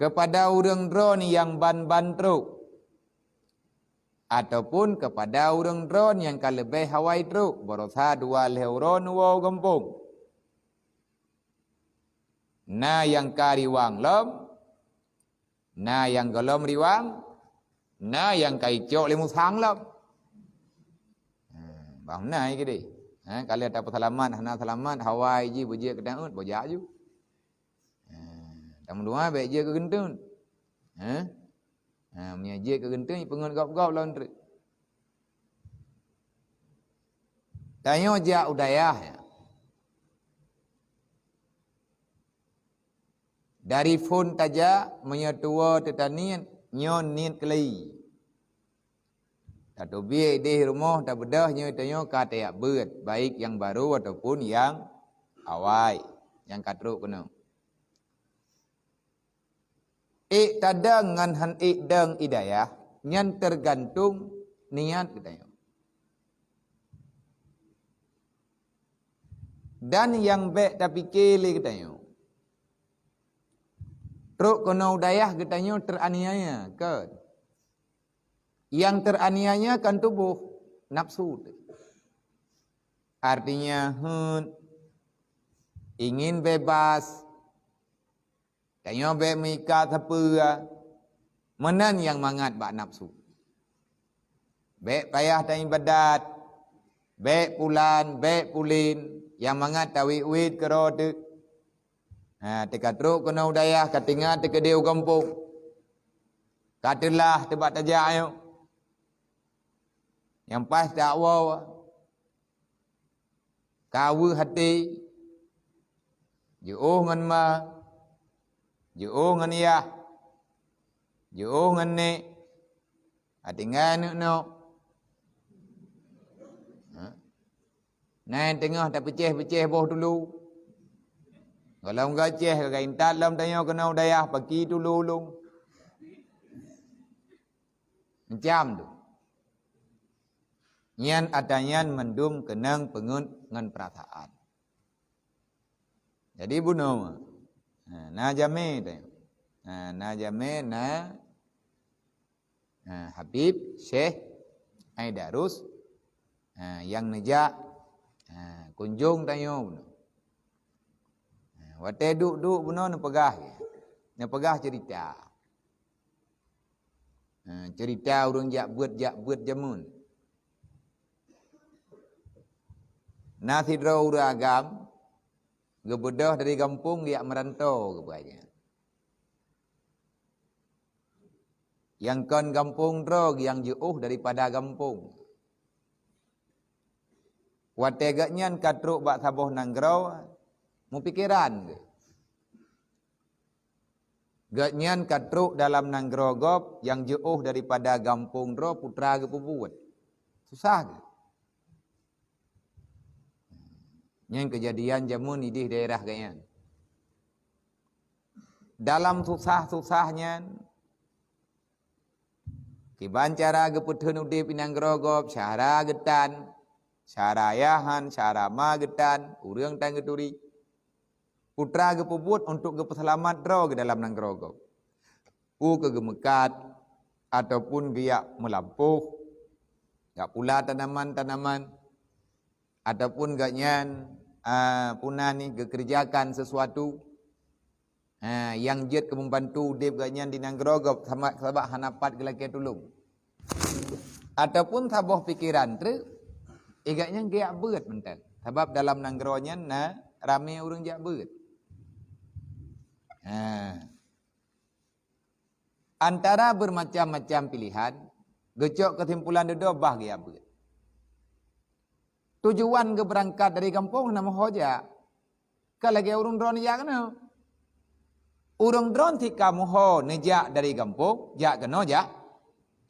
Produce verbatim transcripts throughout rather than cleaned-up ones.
Keupada ureuëng droe nyang ban-ban trok, ataupun keupada ureuëng droe nyang ka leubeh awai trok, barosa dua lhée uroe neuwoe u gampông. Na nyang ka riwang lom, na nyang gohlom riwang, na nyang ka icok lé musang lom. Ha, bah meunan keudeh. Ha, ka lheueh tapeuseulamat, hana seulamat, awai jih beujeuet keu taeut, boh jak ju. Ha, tameudoa bék jeuet keu geunteuen. Ha? Ha, meunyoe jeuet keu geunteuen, peungeut gob-gob lom treuk. Tanyoe jak u dayah, ya. Dari phon tajak, meunyoe tuwoe teutaniet, nyoe niet keulai. Tateubiet ideh rumoh tabeudôh nyoe tanyoe ka tajak beuet, baik nyang barô ataupun nyang awai, nyang ka trok keunoe. Ék tadong ngon hán ék dong i dayah, nyan teugantung niet geutanyoe. Dan nyang bék tapike lé geutanyoe, trok keunoe u dayah geutanyoe teuraniaya, kon? Nyang teuraniaya kon tuboh, nafeusu teuh. Artinya, heuet, ingin bebas, tanyoe bék meuikat sapeue, meunan nyang mangat bak nafeusu. Bék payah taibadat, bék pulan, bék pulen, nyang mangat tawét-wét keudroe teuk. Ha, teuka trok keunoe u dayah, ka teuingat teukeudeh u gampông. Ka teulah teuh bak tajak nyoe. Nyang paih tawoe. Ka weueh até, jiôh ngon ma, jiôh ngon yah, jiôh ngon nék, ka tinggai aneuk nyoe. Ha? Na nyang teungoh tapeucéh-peucéh boh tulu. Gohlom geucéh ka intat lom tanyoe keunoe u dayah, paki tulu lôn. Macam tu. Nyan atra nyan mandum keunong peungeut ngon peurasaan. Jadi bunoe, ha, na jamé teuh. Ha, na jamé, na, ha, Habib Syekh Aidarus, ha, nyang neujak, ha, kunjong tanyoe bunoe. Ha, watée duek-duek bunoe neupeugah, neupeugah ceurita. Ha, ceurita ureuëng jak beuet, jak beuet jameun. Na sidroe ureuëng agam geubeudôh dari gampông geujak meuranto geupeugah nyan. Nyang kon gampông droe nyang jiôh daripada gampông. Watée gobnyan ka trok bak saboh nanggroe, meupikeran geuh. Gobnyan ka trok dalam nanggroe gob nyang jiôh daripada gampông droe, putra geupeubuet. Susah geuh. Nyan keujadian jameun ideh daerah gobnyan. Dalam susah-susah nyan, kiban cara geupeutheun udeb i nanggroe gob, syedara geutan, syedara ayah han, syedara ma geutan, ureuëng tan geuturi. Putra geupeubuet untuk geupeuseulamat droe geuh dalam nanggroe gob. Peu keu geumeukat, ataupun geujak meulampôh, jak pula tanaman-tanaman, ataupun gobnyan, a, peue nan nyan, geukeureujakan sesuatu, a, nyang jeuet keu meubantu udeb gobnyan di nanggroe gob, sama, sabab hana pat geulakée tulông. Ataupun saboh pikeran treuk, i gobnyan geujak beuet mantong. Sabab dalam nanggroe nyan na ramé ureuëng jak beuet. Ha. Antara bermacam-macam pilihan, geucok keusimpulan dudoe bah geujak beuet. Tujuan geubeurangkat dari gampông hana meuho jak. Ka lagée ureuëng droeneuh jak keunoe. Ureuëng droeneuh sit ka meuho neujak dari gampông, jak keunoe jak,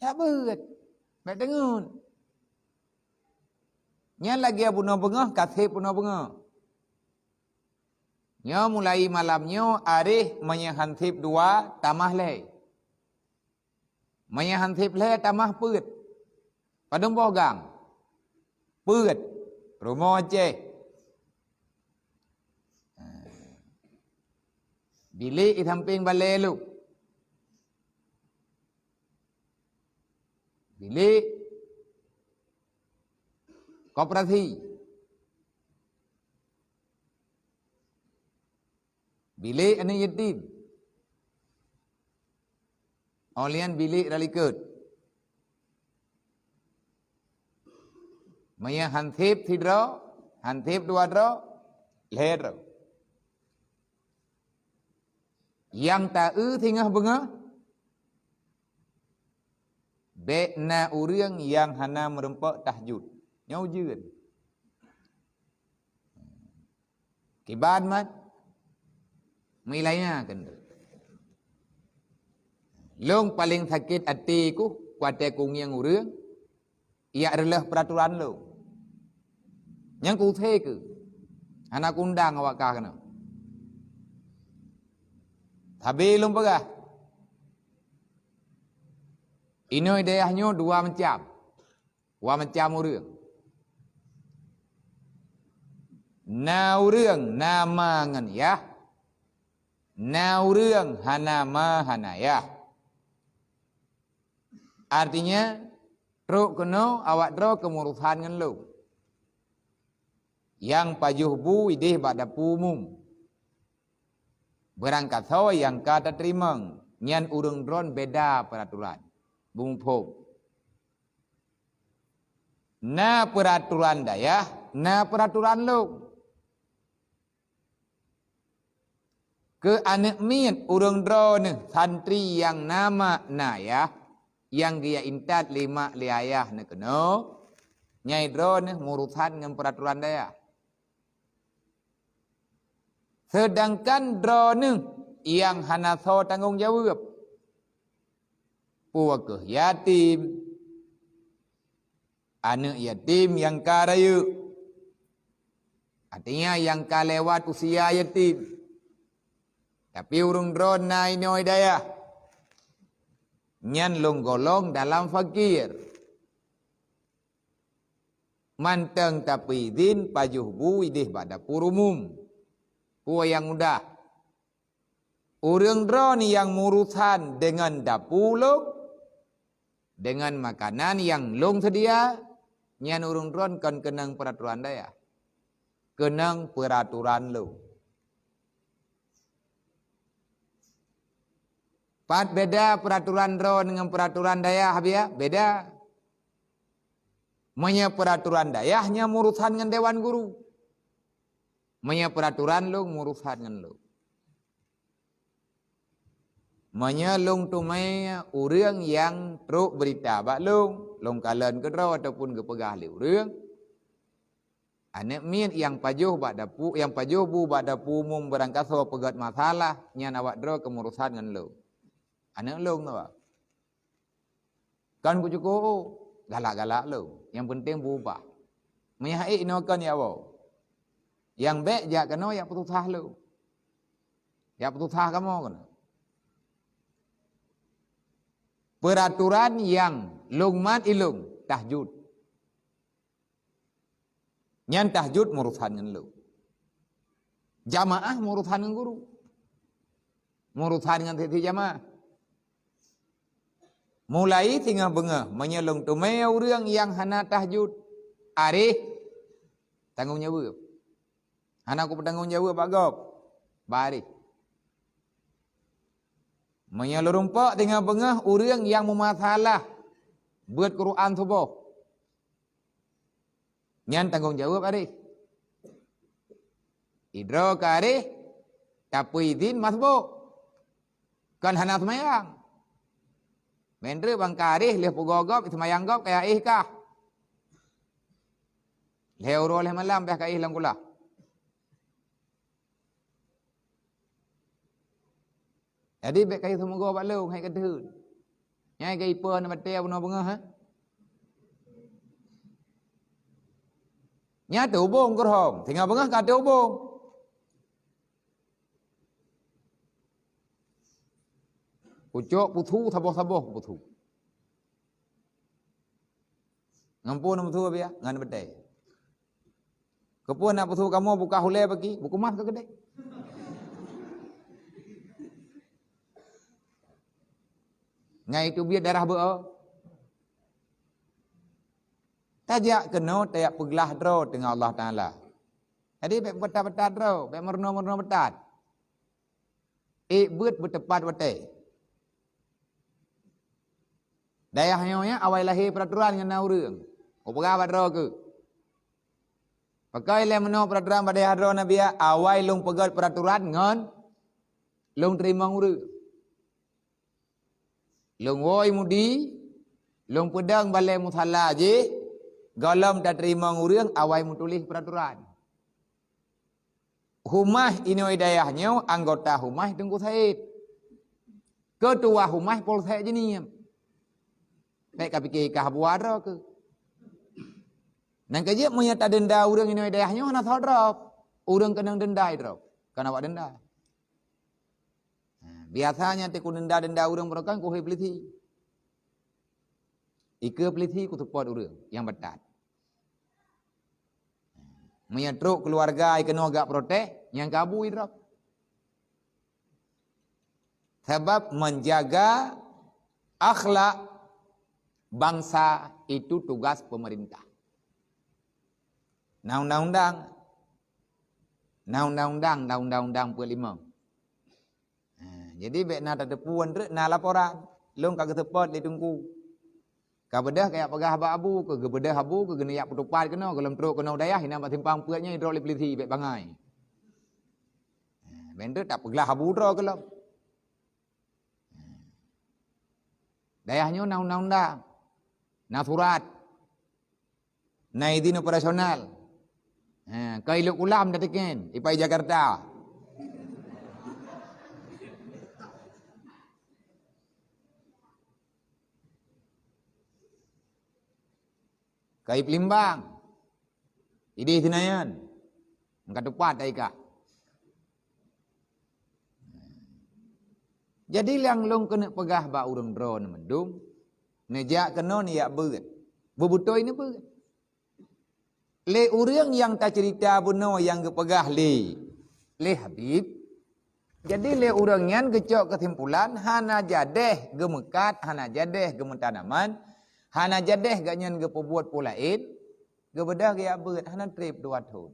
jak beuet. Bék deungon. Nyan lagée bunoe beungoh, ka seb bunoe beungoh. Nyoe mulai malam nyoe aréh meunyoe han seb dua, tamah lhée. Meunyoe han seb lhée, tamah peuet. Padub boh gang? Peuet. Rumoh Aceh. Bilék i sampéng balée lom. Bilék koperasi. Bilék aneuk yatim. Óh lheueh nyan bilék rot likot. Meunyoe han sép sidroe, han sép dua droe, lhée droe. Nyang ta-eu singoh beungoh, bék na ureuëng nyang hana meurumpok tahajud. Nyoe ujeuen. Kiban mat, meulaya keuneuk. Lôn paleng sakét até kuh, kuaté kungieng ureuëng, yak reuloh peuraturan lôn. Nyang kuusé keuh, hana kuundang awak kah keunoe. Sabe lôn peugah, inoe dayah nyoe dua macam. Dua macam ureuëng. Na ureuëng na ma ngon yah, na ureuëng hana ma hana yah. Artinya, trok keunoe awak droe keumurusan ngon lôn. Nyang pajoh bu ideh bak dapu umum. Beurangkasoe nyang ka tateurimong, nyan ureuëng droen beda peuraturan. Beumuphom. Na peuraturan dayah, na peuraturan lôn. Keu aneuk miet ureuëng droeneuh santri nyang na mak na yah, nyang geujak intat lé mak lé ayah neuh keunoe, nyang droeneuh murusan ngon peuraturan dayah. Seudangkan droeneuh nyang hana soe tanggong jaweueb, peue kheueh yatim, aneuk yatim nyang ka rayeuk, artinya nyang ka lewat usia yatim, tapi ureuëng droen na inoe dayah, nyan lôn golong dalam fakir. Mantong tapeuidhin pajoh bu ideh bak dapu umum. Peue nyang mudah? Ureuëng droen nyang murusan deungon dapu lôn, deungon makanan nyang lôn seudia, nyan ureuëng droen kon keunong peuraturan dayah. Keunong peuraturan lôn. Pat beda peuraturan droen ngon peuraturan dayah, biya? Beda. Meunyoe peuraturan dayah nyan murusan ngon dewan guru. Meunyoe peuraturan lôn murusan ngon lôn. Meunyoe lôn teumé ureuëng nyang trok beurita bak lôn, lôn kalon keudroe ataupun geupeugah lé ureuëng, aneuk miet nyang pajoh bak dapu, nyang pajoh bu bak dapu umum beurangkasoe peugét masalah, nyan awak droe keumurusan ngon lôn. Aneuk lôn tu, bah. Kon kucuko galak-galak lôn, nyang peunteng beubah. Meunyoe hase inoe kon ya woe. Nyang bék jak keunoe yak peususah lôn. Yak peususah kamoe keunoe. Peuraturan nyang lôn mat ilôn tahajud. Nyan tahajud murusan ngon lôn. Jamaah murusan ngon guru. Murusan ngon tieb-tieb jamaah. Mulai singoh beungoh, meunyoe lôn teumé ureuëng nyang hana tahajud, aréh tanggong jaweueb. Hana kupeutanggong jaweueb bak gob, bak aréh. Meunyoe lôn rumpok singoh beungoh ureuëng nyang meumasalah beuet Quran suboh, nyan tanggong jaweueb aréh. Idroe ka aréh, tapeuidhin masbok. Kon hana seumayang. Meunyoe ban ka aréh lheueh peugoe gob, seumayang gob kaya éh kah. Lhée uroe lhée malam beh ka éh lam kulah. Jadi bék kayée seumeugö bak lôn hai ka deuheun. Nyai ka ipe na batée bunoe beungoh, ha? Nya teubông keuhom, singoh beungoh ka teubông. Kucok puthu saboh-saboh puthu. Ngon peue na puthu, biya? Ngon batée. Keupeue na puthu kamoe buka hulée baki, buku mah ka keudeh. Ngai teubiet darah beu. Tajak keunoe tajak peuglah droe teungoh Allah Taala. Jadi bék beutat-beutat droe, bék meurunoe-meurunoe beutat. Ék beuet beuteupat watée. Dayah nyoe nyan awai lahé peuraturan ngon na ureuëng. Kupeugah bak droe keuh. Pakon lé meunoe peuraturan bak dayah droe na biya, awai lôn peugét peuraturan ngon lôn teurimong ureuëng. Lôn woe mudi, lôn peudong balée musala jih, gohlom tateurimong ureuëng awai meutuléh peuraturan. Humaih inoe dayah nyoe anggota humaih Teungku Said. Keutua humaih Polsek Jeunieb. Bék ka pike kah buah droe keuh. Nang keujeuet meunyoe tadenda ureuëng inoe dayah nyoe hana soe droe. Ureuëng keunong denda droe. Kana awak denda. Ha, biasanya teuk denda-denda ureuëng beurokon kuhôi polisi. Ikeue polisi kuseupôt ureuëng nyang beutat. Meunyoe trok keuluwarga keunoe gak protes, nyang ka bu idrop. Sabab menjaga akhlak bangsa itu tugas pemerintah. Na undang-undang, na undang-undang, na undang-undang peuet lima. Ha, jadi bék na tateupeue treuk na laporan. Lôn ka geuseupôt lé teungku. Ka beudôh kajak peugah bak abu keuh, geubeudôh abu keuh, geuneuk jak peutupat keunoe, gohlom trok keunoe dayah, inan bak simpang peuet nyan idrop lé polisi, bék bangai. Ha, bék treuk tapeuglah abu droe gohlom. Ha. Dayah nyoe na undang-undang, na surat. Na idin operasional. Ha, ka ilok ulam dateken, ipai Jakarta. Ka i Pelimbang. Ideh Senayan. Ka tupat ai kah. Jadi nyang lôn keuneuk peugah bak ureuëng droeneuh mandum, neujak keunoe neujak beuet. Beubeutôi neubeuet. Lé ureuëng nyang taceurita bunoe nyang geupeugah lé, lé Habib. Jadi lé ureuëng nyan geucok keusimpulan hana jadeh geumeukat, hana jadeh geumeutanaman, hana jadeh gobnyan geupeubuet peue laén, geubeudôh geujak beuet hana treb dua thon.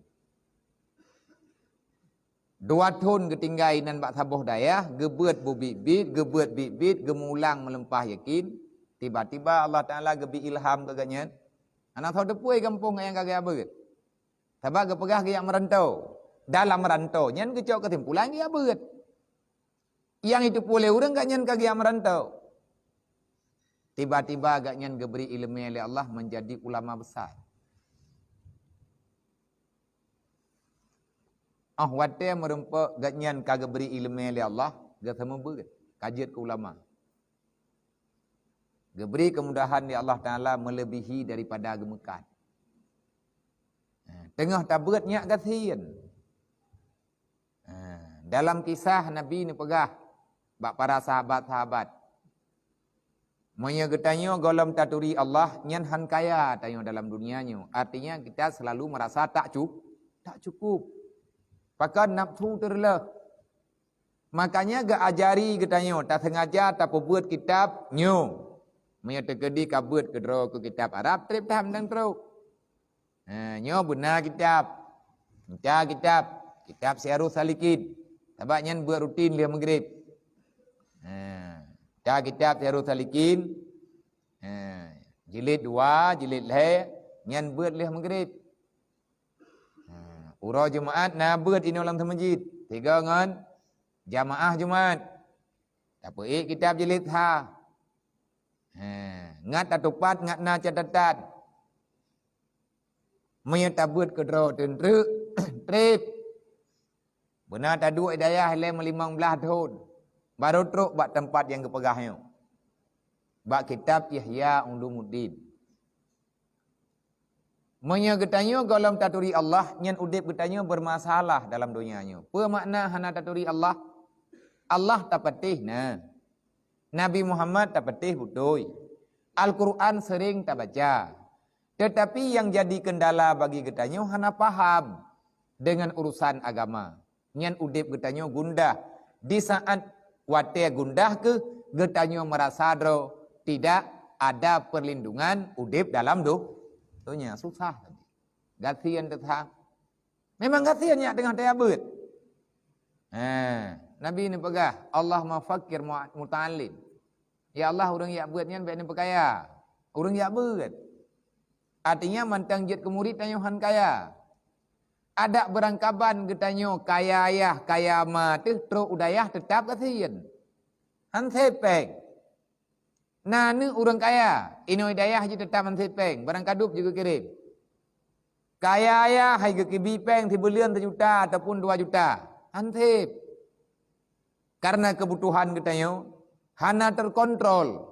Dua thon geutinggai inan bak saboh dayah, geubeuet beubiet-biet, geubeuet biet-biet, geumulang meulimpah yakin. Tiba-tiba Allah Taala geubri ilham keu gobnyan. Hana soe teupeue gampông nyang ka geujak beuet. Sabab geupeugah geujak meuranto. Dalam meuranto nyan geucok keusimpulan geujak beuet. Nyang jiteupeue lé ureuëng gobnyan ka geujak meuranto. Tiba-tiba gobnyan geubri iéleumé lé Allah menjadi ulama besar. Óh watée meurumpok gobnyan ka geubri iéleumé lé Allah, geuseumeubeuet, ka jeuet keu ulama. Geubri keumudahan lé Allah Taala meuleubiehi daripada geumeukat. Ha, teungoh tabeuet nyak gasien. Ha, dalam kisah Nabi neupeugah bak para sahabat-sahabat, "Meunyoe geutanyoe gohlom taturi Allah, nyan hán kaya tanyoe dalam dunia nyoe." Artinya, kita selalu merasa tak cu-, tak cukup. Pakon nafsu teureulôh. Makanya geuajari geutanyoe taseungaja tapeubuet kitab nyoe. Meunyoe teukeudi ka beuet keudroe keu kitab Arab, treb that mantong trok. Ha, nyoe beuna kitab. Enca kitab, kitab Siyarus Salikin. Sabab nyan beuet rutin lheueh Maghrib. Ha, enca kitab Siyarus Salikin. Ha, jilid dua, jilid lhée, nyan beuet lheueh Maghrib. Ha, uroe Jumaat na beuet inoe lam seumeujid, sigoe ngon jamaah Jumaat. Tapeuék kitab jilid sa. Ha, ngat tatupat ngat na catatan. Meunyoe tabeuet keudroe teun treuk, treb. Beuna taduek i dayah ilée meulimong blaih thon, barô trok bak teumpat nyang geupeugah nyoe. Bak kitab Ihya Ulumuddin. Meunyoe geutanyoe gohlom taturi Allah, nyan udeb geutanyoe beumasalah dalam donya nyoe. Peue makna hana taturi Allah? Allah tapatéh na. Nabi Muhammad tapatéh beutôi. Al-Quran sering tabaca. Tetapi nyang jadi kendala bagi geutanyoe hana paham dengan urusan agama. Nyan udeb geutanyoe gundah. Di saat watée gundah keuh geutanyoe meurasa droe tidak ada perlindungan udeb dalam do-, Donya susah tadi. Gasien teuthang. Memang gasien nyak teungoh tajak beuet. Ha, Nabi neupeugah, "Allahumma faqqir mu-, muta'allim." Ya Allah, ureuëng jak beuet nyan bék neupeukaya. Ureuëng jak beuet. Artinya mantong jeuet keu murit tanyoe han kaya. Adak beurangkaban geutanyoe kaya yah, kaya ma teuh trok u dayah teutap gasien. Han sép péng. Na aneuk ureuëng kaya, inoe dayah jih teutap han sép péng, barang kadub jih geukirém. Kaya yah hai geukibi péng sibuleuen seujuta ataupun dua juta, han sép. Karena keubutuhan geutanyoe hana teukontrol.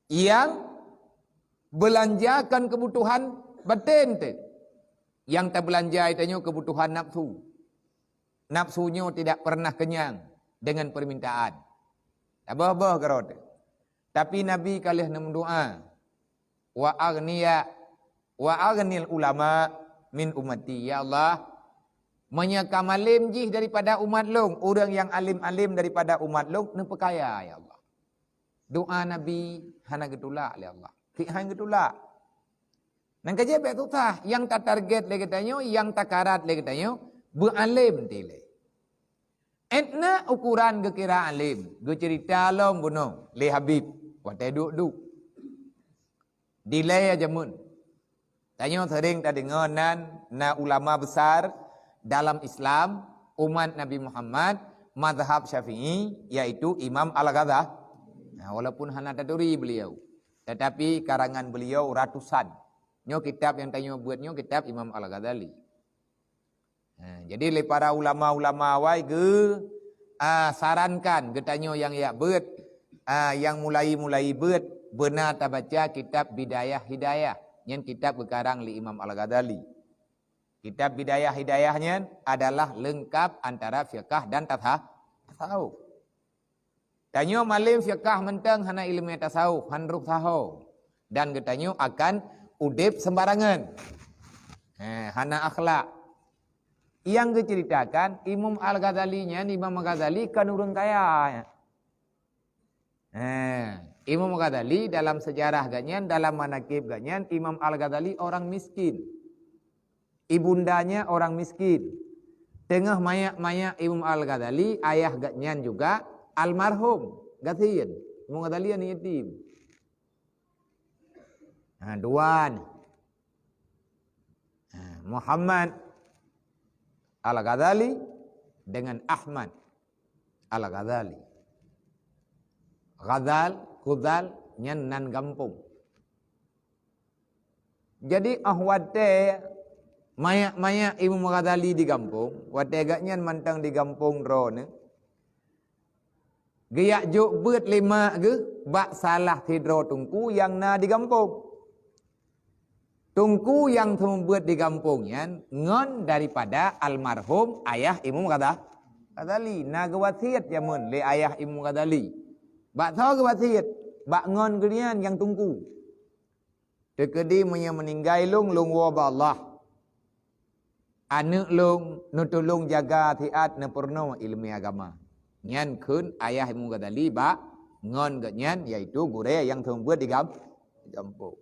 Nyang beulanja kon keubutuhan batén teuh. Nyang tabeulanja tanyoe keubutuhan nafsu. Nafsu nyoe tidak pernah kenyang dengan permintaan. Taboh-boh keurot. Tapi Nabi ka lheueh neumeudoa, "Wa aghniya, wa aghnil ulama min ummati." Ya Allah, meunyoe ka malém jih daripada umat lôn, ureuëng nyang além-além daripada umat lôn, neupeukaya, ya Allah. Doa Nabi hana geutulak lé Allah. Kik hai geutulak. Nang ka jeuet bék susah, nyang tatarget lé geutanyoe, nyang takarat lé geutanyoe, beualém dilée. Etna ukuran geukira além, geuceurita lom bunoe lé Habib watée duek-duek. Dilée jameun. Tanyoe seuring tadeungoe nan na ulama besar dalam Islam, umat Nabi Muhammad, mazhab Syafi'i, yaitu Imam Al-Ghazali. Nah, walaupun hana taturi beliau, tetapi karangan beliau ratusan. Nyoe kitab nyang tanyoe buet nyoe kitab Imam Al-Ghazali. Ha, jadi lé para ulama-ulama awai geu, ah, sarankan geutanyoe nyang jak beuet, ah, nyang mulai-mulai beuet, beuna tabaca kitab Bidayah Hidayah, nyan kitab geukarang lé Imam Al-Ghazali. Kitab Bidayah Hidayah nyan adalah leungkap antara fiqah dan tasah-, tasawuf. Tanyoe malém fiqah mantong hana iéleumé tasawuf, han rôh saho. Dan geutanyoe akan udeb seumbarangan. Heh, hana akhlak. Nyang geuceuritakan Imam Al-Ghazali nyan, Imam Al-Ghazali kon ureuëng kaya. Heh, Imam Al-Ghazali dalam sejarah geuhnyan, dalam manakib geuhnyan, Imam Al-Ghazali orang miskin. Ibundanya orang miskin. Teungoh manyak-manyak Imam Al-Ghazali, ayah geuhnyan juga almarhum, gasien. Imam Ghazali aneuk yatim. Ha, dua ni. Ha, Muhammad Al-Ghazali dengan Ahmad Al-Ghazali. Ghazal, Khuzal, nyan nan gampông. Jadi, óh watée manyak-manyak Imam Ghazali di gampông, watée geuhnyan mantong di gampông droeneuh, geujak jok beuet lé mak geuh bak salah sidroe teungku nyang na di gampông. Teungku nyang seumeubeuet di gampông nyan ngon daripada almarhum ayah Imam Ghazali. Ghazali na geuwasiet jameun lé ayah Imam Ghazali. Bak soe geuwasiet? Bak ngon geuhnyan nyang teungku. Teukeudi meunyoe meuninggai lôn, lôn woe bak Allah. Aneuk lôn neutulông jaga siat neupeurunoe iéleumé agama. Nyan kheun ayah Imam Ghazali bak ngon geuhnyan, yaitu gurée nyang seumeubeuet di gam-, di gampông.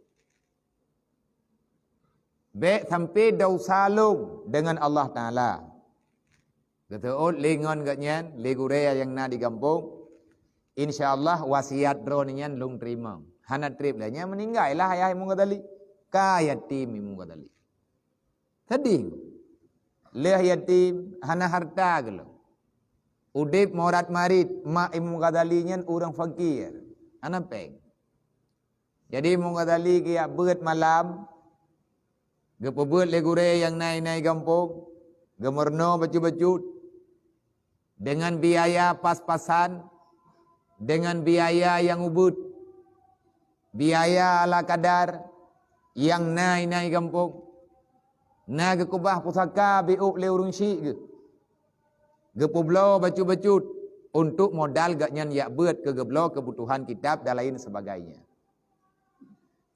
Bék sampai desya lôn deungon Allah Taala. Geuseuôt lé ngon geuhnyan, lé gurée nyang na di gampông, insya Allah wasiat droeneuh nyan lôn teurimong. Hana treb lé nyan, meuninggai lah ayah Imam Ghazali. Ka yatim Imam Ghazali. Sedih. Lheueh yatim, hana hareuta geulong. Udeb morat marit, mak Imam Ghazali nyan ureuëng fakir. Hana péng. Jadi Imam Ghazali geujak beuet malam, geupeubeuet lé gurée nyang na inan gampông, geumeurunoe bacut-bacut, deungon biaya pas-pasan, deungon biaya nyang ubit, biaya ala kadar nyang na inan gampông, na geukeubah pusaka biôk lé ureuëng syiek geuh. Geupeubloe bacut-bacut untuk modal geuhnyan jak beuet keu geubloe keubutuhan kitab dan lain sebagainya.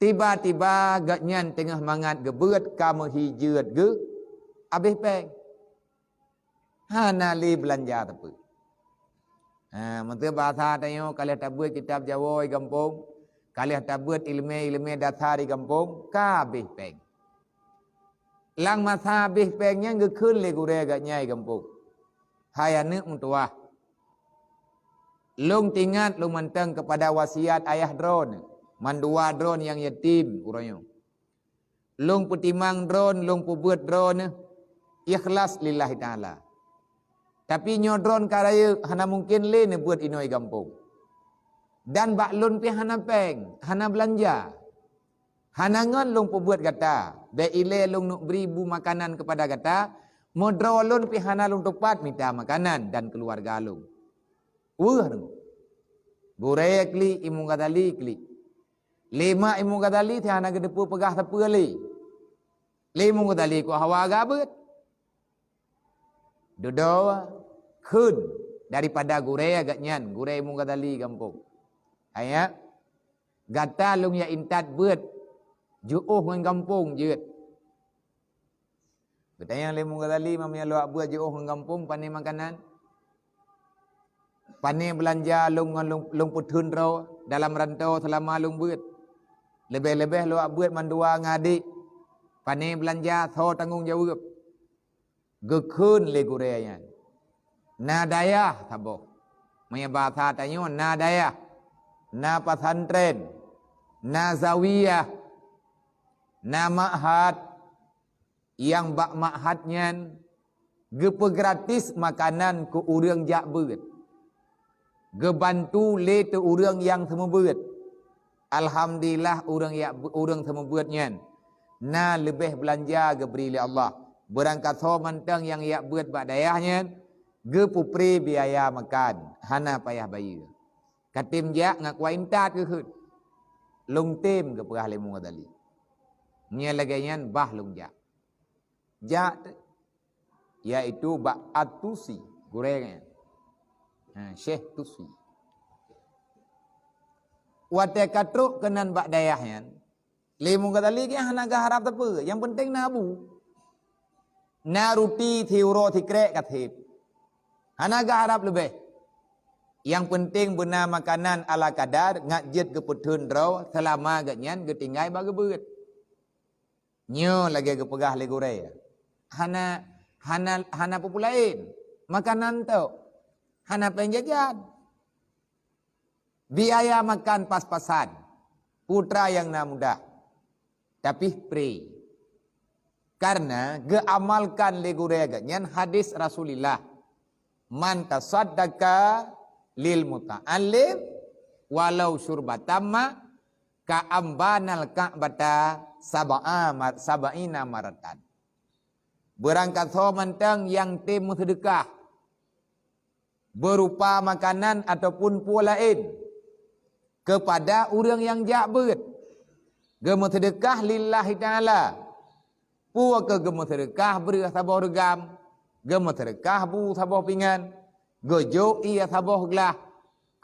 Tiba-tiba geuhnyan teungoh mangat geubeuet ka meuhi jeuet geuh, abéh péng. Hana lé beulanja teupeu. Ha, meunteue basa tanyoe ka lheueh tabeuet kitab Jawoe gampông, Ka lheueh tabeuet ileumèe-ileumèe dasar di gampông, ka habéh péng. Lam masa habéh péng nyan geukheun lé gurèe geuh nyan di gampông, "Hai aneuk meutuwah, lôn teuingat lôn mantong keupada wasiat ayah droeneuh, mandua droeneuh nyang yatim uroe nyoe. Lôn peutimang droeneuh, lôn peubeuet droeneuh ikhlas lillahi ta'ala. Tapi nyoe droeneuh ka rayeuk, hana mungken lé neubeuet inoe gampông. Dan bak lôn pih hana péng, hana beulanja. Hana ngon lôn peubeuet gata, bèk ilèe lôn neuk bri bu makanan keupada gata, meudroe lôn pih hana lôn teupat mita makanan dan keuluwarga lôn." Weueh deungoe. Gurèe klik, Imam Ghazali klik. Lé mak Imam Ghazali si hana geuteupeue peugah sapeue lé. Lé Imam Ghazali kok hawa gabeuet. Dudoe kheun daripada gurèe geuh nyan, gurèe Imam Ghazali gampông. Hai nyak, gata lôn jak intat beuet, jiôh ngon gampông jeuet. Geutanyong lé Imam Ghazali, "Meunyoe lôn jak beuet jiôh ngon gampông, pané makanan? Pané beulanja lôn ngon lôn, lôn peutheun droe dalam rantô seulama lôn beuet? Leubeh-leubeh lôn jak beuet mandua ngon adék. Pané beulanja, soe tanggông jaweueb?" Geukheun lé gurèe nyan, "Na dayah saboh." Meunyoe basa tanyoe, na dayah, na pesantren, na zawiyah, na ma'had. Nyang bak ma'had nyan geupeugratis makanan keu ureuëng jak beuet. Geubantu lé teu ureuëng nyang seumeubeuet. Alhamdulillah, ureuëng yak, ureuëng seumeubeuet nyan na leubeh beulanja geubri lé Allah. Beurangkasoe mantong nyang yak beuet bak dayah nyan geupeupré biaya makan, hana payah bayeue. Ka tem jak ngon kuah intat geukheun. "Lôn tem," geupeugah lé Imam Ghazali. "Nyan lagèe nyan bah lôn jak." Jak teuk, yaitu bak At-Tusi, gurèe nyan. Ha, Syekh Tusi. Watèe ka trok keunan bak dayah nyan, lé Imam Ghazali geuh hana geuharab sapeue, nyang peunteng na bu. Na ruti siuroe sikrek ka sép. Hana geuharab leubeh. Nyang peunteng beuna makanan ala kadar ngat jeuet geupeutheun droe seulama geuh nyan geutinggai bak geubeuet. Nyoe lagèe geupeugah lé gurèe, hana, hana, hana peue-peue laén. Makanan tok, hana péng jajan. Biaya makan pas-pasan, putra nyang na mudah, tapi free. Karena geuamalkan lé gurèe geuh nyan hadis Rasulullah, "Man tasaddaqa lil muta'allim walau syurbatan ma, ka'am banal Ka'bata sab'a mar-, sab'ina maratan." Beurangkasoe mantong nyang tem meuseudeukah beurupa makanan ataupun peue laén keupada ureuëng nyang jak beuet, geumeuseudeukah lillahi ta'ala. Peue keuh geumeuseudeukah breueh saboh reugam, geumeuseudeukah bu saboh pingan, geujok ié saboh glah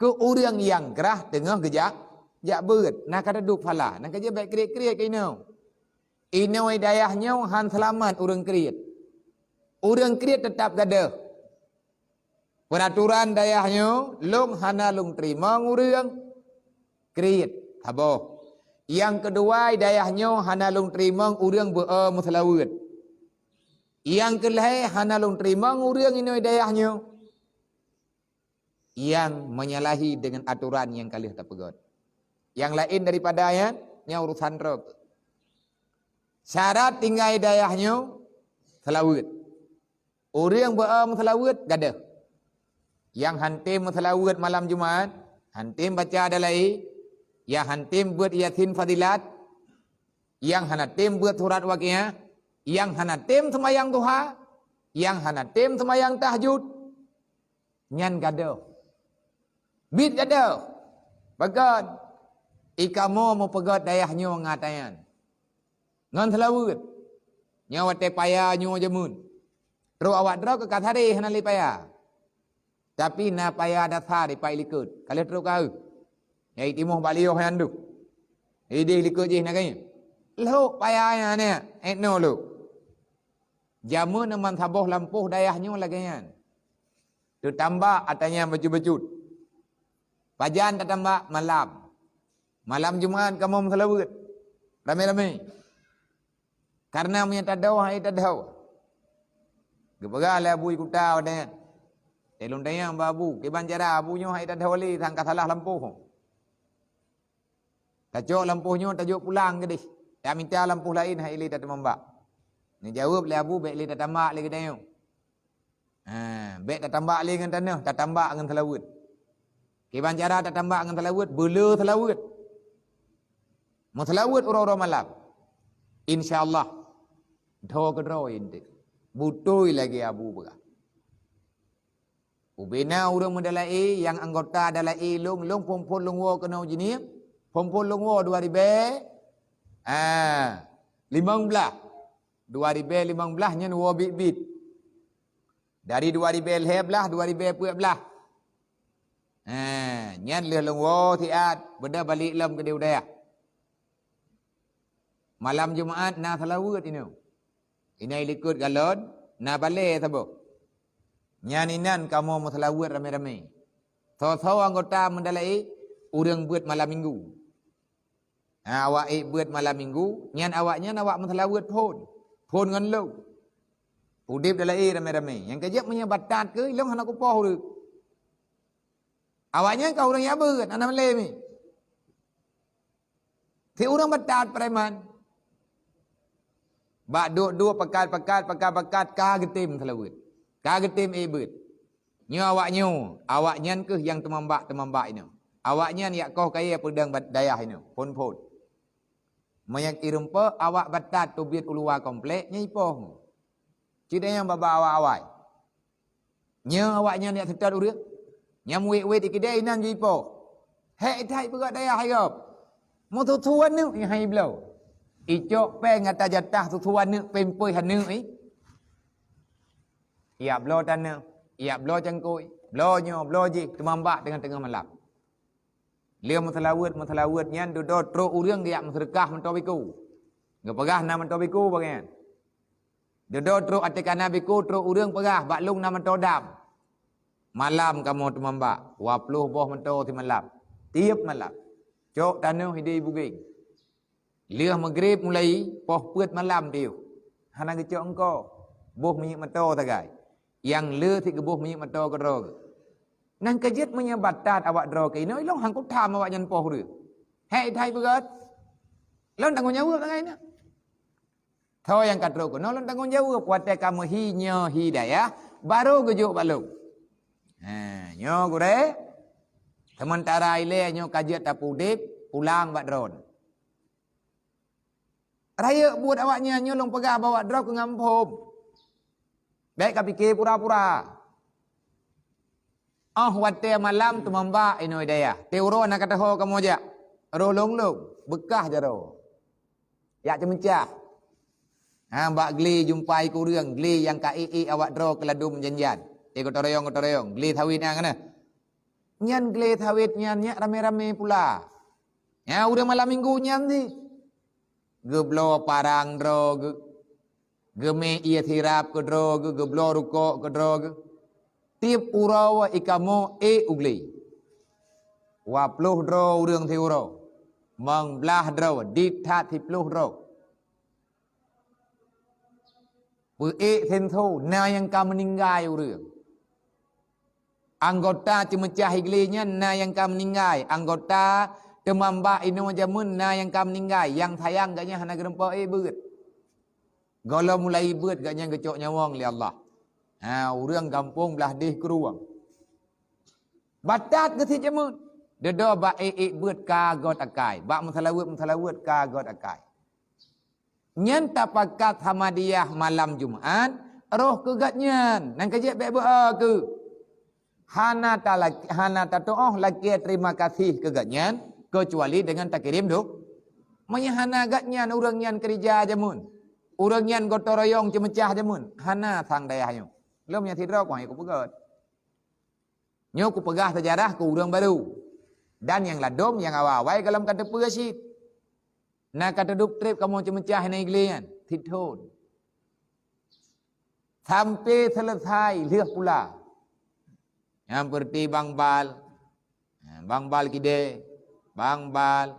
keu ureuëng nyang grah teungoh geujak jak beuet. Na ka teuduek phala, na ka jeuet bèk kriet-kriet keu inoe. Inoe dayah nyoe han seulamat ureuëng kriet. Ureuëng kriet teutab gadôh. Peuraturan dayah nyoe, lôn hana lôn teurimong ureuëng kriet, saboh. Nyang keudua, dayah nyoe hana lôn teurimong ureuëng beu-o meuseulaweuet. Nyang keulhèe, hana lôn teurimong ureuëng inoe dayah nyoe nyang menyalahi deungon atoran nyang ka lheueh tapeugöt. Nyang laén daripada nyan, nyan urusan droe. Syarat tinggai dayah nyoe seulaweuet. Ureuëng beu-o meuseulaweuet gadôh. Nyang han tem meuseulaweuet malam Jumat, han tem baca Adalai, nyang han tem beuet Yasin Fadilat, nyang hana tem beuet surat Waqiah, nyang hana tem seumayang duha, nyang hana tem seumayang tahajud, nyan gadôh. Biet gadôh. Pakon? I kamoe meupeugöt dayah nyoe ngon ata nyan. Ngon seulaweuet. Nyoe watèe paya nyoe jameun. Trok awak droe keu ka saré hana lé paya. Tapi na paya dasar ipat likot. Ka lheueh trok ka eu. Nyang itimoh bak liôh nyan deuh. Idéh likot jih na kayée. Lhok paya nyan nyan, ék noe lhok. Jameun nyoe man saboh lampôh dayah nyoe lagèe nyan. Teutambah ata nyan bacut-bacut. Pajan tatambah malam. Malam Jumat kamoe meuseulaweuet ramé-ramé. Karena meunyo tadhoe hai tadhoe. Geupeugah lé Abu Kuta watée nyan, "Teuh lôn tanyong bak Abu, kiban cara Abu nyoe hai tadhoe lé sangka salah lampôh. Tacok lampôh nyoe tajok pulang keudeh. Tamita lampôh laén hai lé tateumambak." Neujaweueb lé Abu, "Bék lé tatambak lé geutanyoe. Ha, bék tatambak lé ngon tanoh, tatambak ngon seulaweuet." Kiban cara tatambak ngon seulaweuet, beule seulaweuet. Meuseulaweuet uroe-uroe malam. Insya Allah, dho keudroe inti. Beutôi lagée Abu peugah. Ubena ureuëng meudalaé nyang anggota dalaé lôn, lôn phon-phon lôn woe keunoe jinih, phon-phon lôn woe dua ribée, ah, limong blaih. Dua ribée limong blaih nyan woe biet-biet. Dari dua ribée lhée blaih, dua ribée peuet blaih. Ha, nyan lheueh lôn woe siat, beudôh balek lom keudeh u dayah. Malam Jumat na seulaweuet inoe. Inai likot galon, na balée saboh. Nyan inan kamoe meuseulaweuet ramé-ramé. Soe-soe anggota meudalaé ureuëng beuet malam minggu. Ha, awak ék beuet malam minggu, nyan awaknyan awak meuseulaweuet phon. Phon ngon lôn. Udeb dalaé ramé-ramé. Nyang keujeuet meunyoe batat keu ilong hana kupoh ureuëng. Awaknyan ka ureuëng jak beuet, hana malée mi. Si ureuëng batat preman. Bak duek-duek, pakat-pakat, pakat-pakat, ka geutem seulaweuet. Ka geutem ék beuet. Nyoe awaknyoe, awaknyan kheueh nyang teumambak-teumambak inoe. Awaknyan jak koh kayée peudong ba-, dayah inoe, phon-phon. Meunyoe ireumpok awak batat teubiet u luwa komplek, nyan ipoh. Cit nyang babah awai-awai. Nyoe awaknyan jak seutôt ureuëng. Nyang wét-wét di keudée inan jipoh. Hék that peugah dayah hai gob. Meususu aneuk nyang hai bloe. Icok péng ata jatah susu aneuk, pampers aneuk i. Jak bloe tanoh, jak bloe cangkôi, bloe nyoe, bloe jih, teumambak teungoh-teungoh malam. Lheueh meuseulaweuet, meuseulaweuet nyan dudoe trok ureuëng geujak meuseudeukah mantong biku. Geupeugah na mantong biku bak nyan. Dudoe trok ateueh kana biku, trok ureuëng peugah, "Bak lôn na mantong dam." Malam kamoe teumambak, dua ploh boh mantong simalam. Tieb malam. Cok tanoh ideh bugeng. Lheueh meugreb mulai, poh peuet malam tiyoh. Hana geucok eungko. Boh minyeuk mantong sagai. Nyang le sit geuboh minyeuk mantong keudroe geuh. Nyang keujeuet meunyoe batat awak droe keunoe, ilong han kutham awaknyan poh ureuëng. Hék that peugah. Lôn tanggong jaweueb sagai nyan. Soe nyang ka trok keunoe lôn tanggong jaweueb, watée ka meuhi nyoe hi dayah, barô geujok bak lôn. Ha, nyoe gurée, seumeuntara ilée nyoe ka jeuet tapeuudeb, pulang bak droeneuh. Rayeuk buet awaknyan nyoe lôn peugah bak awak droe keu ngampôm. Bék ka pike pura-pura. Óh watée malam teumambak inoe dayah. Teuh uroe na ka teuho kamoe jak. Roh lôn-lôn, beukah jaroe. Jak ceumeucah. Ha, bak glé jumpai keu ureuëng, glé nyang ka ék-ék awak droe keu ladôm jan-jan. Eh, gotong royong, gotong royong, glé sawét nyan kana. Nyan glé sawét nyan nyak ramé-ramé pula. Nya ureuëng malam minggu nyan sih. Geubloe parang droe geuh. Geumé ié sirab keudroe geuh, geubloe rukok keudroe geuh. Tieb uroe i kamoe ék u glé. Dua ploh droe ureuëng siuroe. Limong blaih droe, dit that siploh droe. Peuék senso na nyang ka meuninggai ureuëng. Anggota ceumeucah i glé nyan na nyang ka meuninggai, anggota teumambak inoe jameun na nyang ka meuninggai, nyang sayang gobnyan hana geureumpok ék beuet. Gohlom mulai beuet gobnyan geucok nyawöng lé Allah. Ha, ureuëng gampông blaih deh keurueng. Batat geusit jameun. Dudoe bak ék-ék beuet ka göt akai, bak meuseulaweuet-meuseulaweuet ka göt akai. Nyan tapakat Ahmadiyah malam Jumat, roh keu gobnyan, nyang keujeuet bék beu-o keu. Hana talak-, hana tatuoh lakée terima kasih keu gobnyan, keucuali deungon takirém doh. Meunyo hana gobnyan ureuëng nyan keurija jameun, ureuëng nyan gotong royong ceumeucah jameun, hana sang dayah nyoe. Lom nyang sidroe keuh han kupeugöt. Nyoe kupeugah seujarah keu ureuëng barô. Dan nyang ladôm nyang awai-awai gohlom ka teupeue cit. Na ka teudub treb kamoe ceumeucah inan i glé nyan, sit thon. Sampai seuleusai lheueh pula. Nyang peureuti Bang Bal, Bang Bal Kidé, Bang Bal,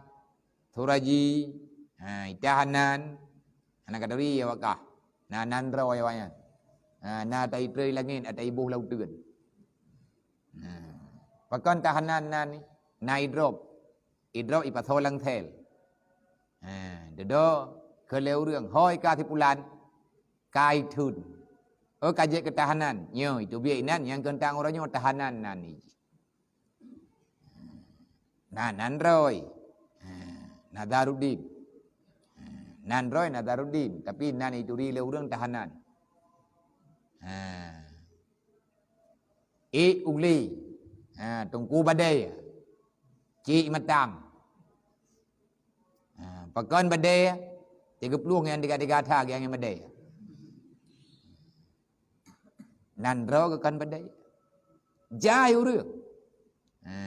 Suraji, ha, Ita Hanan, hana ka turi awak kah. Na nan droe awaknyan. Ha, na ata itroi langét, ata iboh lam uteuen. Ha. Pakon Ita Hanan nan ni? Na idrop. Idrop ipasoe lam sel. Ha, dudoe keu lé ureuëng, "Hôi ka si pulan, ka itheun. Oh, ka jeuet keu Ita Hanan." Nyoe, iteubiet inan nyang keuntang uroe nyoe Ita Hanan nan ni. Na nan droe. Ha, Nazaruddin. Ha, nan droe Nazaruddin, tapi nan ituri lé ureuëng Ita Hanan. Ha. Ék Uglé. Ha, Teungku Badé. Cik Matang. Ha, pakon Badé? Tiga puluh ngon tiga-tiga that nyang Badé. Nan droe kon Badé. Jai ureuëng. Ha,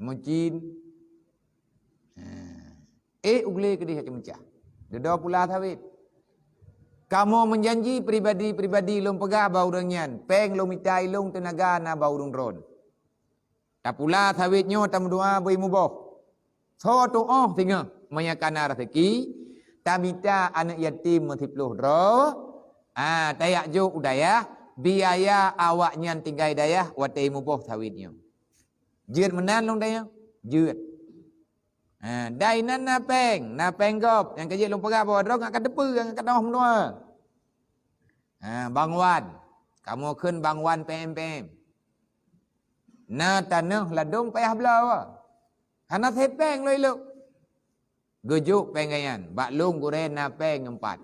Mucin. Ha. Ék Uglé keudeh ceumeujah. Dudoe pula sawét. Kamoe meujanji pribadi-pribadi lôn peugah bak ureuëng nyan, péng lôn mita ilôn teunaga na bak ureuëng droen. Tapula sawét nyoe tameudoa beu muboh. Soe tuoh singoh meunyo ka na raseuki, tamita aneuëk yatim meusiploh droe, ah, tajak jok u dayah, biaya awaknyan tinggai dayah watée muboh sawét nyoe. Jeuet meunan lôn dayah? Jeuet. Ha, dai nan na péng, na péng gob, nyang ka jeuet lôn peugah bahwa droe ngat ka teupeue, ngat ka teuh meunoe. Ha, Bang Wan, kamoe kheun Bang Wan P M P M. Na tanoh ladom payah bloe. Hana sép péng lôn ilok. Geujok péng geuh nyan, bak lôn gurée na péng empat.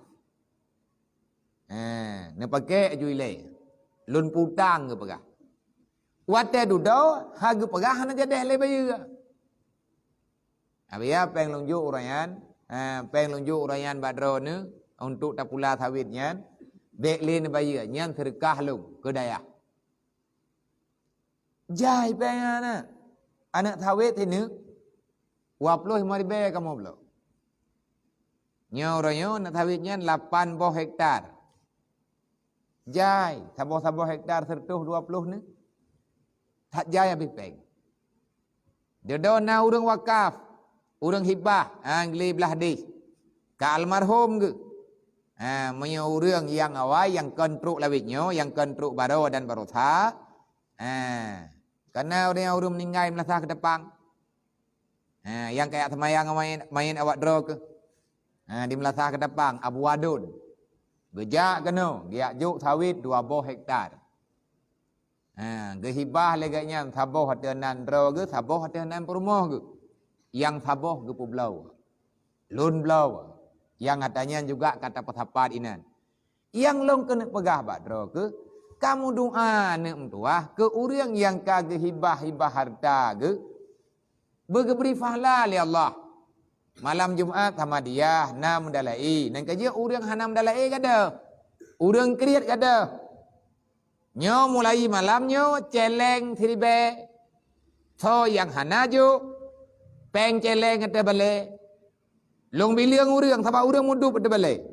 Ha, neupakée aju ilée. Lôn putang geupeugah. Watée dudoe, ha geupeugah hana jadeh lé bayeue. Abia péng lôn jok uroe nyan, ha, péng lôn jok uroe nyan bak droeneuh untuk tapula sawét nyan, bék lé neubayeue, nyan seudeukah lôn keu dayah. Jai péng aneuëk. Aneuëk sawét sineuk, dua ploh limong ribée kamoe bloe. Nyoe uroe nyoe aneuëk sawét nyan lapan boh hektar. Jai, saboh-saboh hektar seratus dua puluh ni. That jai habéh péng. Dudoe na ureuëng wakaf, ureuëng hibah, ha, geuli blah deh. Ka almarhum geuh. Ha, meunyoe ureuëng nyang awai, nyang kon trok lawét nyoe, nyang kon trok baroe dan baroesa, ha, kana ureuëng, ureuëng meuninggai meulasah keudapang. Ha, nyang kajak seumayang maén, maén awak droe keuh. Ha, di meulasah keudapang, Abu Wadon. Geujak keunoe, geujak jok sawét dua boh hektar. Ha, geuhibah lé geuh nyan saboh ateueh nan droe geuh, saboh ateueh nan peurumoh geuh. Nyang saboh geupeubloe. Lôn bloe. Nyang ata nyan juga ka tapeusapat inan. Nyang lôn keuneuk peugah bak droe keuh, kamoe doa aneuëk meutuwah keu ureuëng nyang ka geuhibah-hibah hareuta geuh, beugeubri pahala lé Allah. Malam Jumat Samadiyah na meudala'i, nyan ka jeuet ureuëng hana meudala'i gadôh. Ureuëng kriet gadôh. Nyoe mulai malam nyoe céléng siribée. Soe nyang hana jok, péng céléng ateueh balée. Lôn bileueng ureuëng, sabab ureuëng mudup ateueh balée.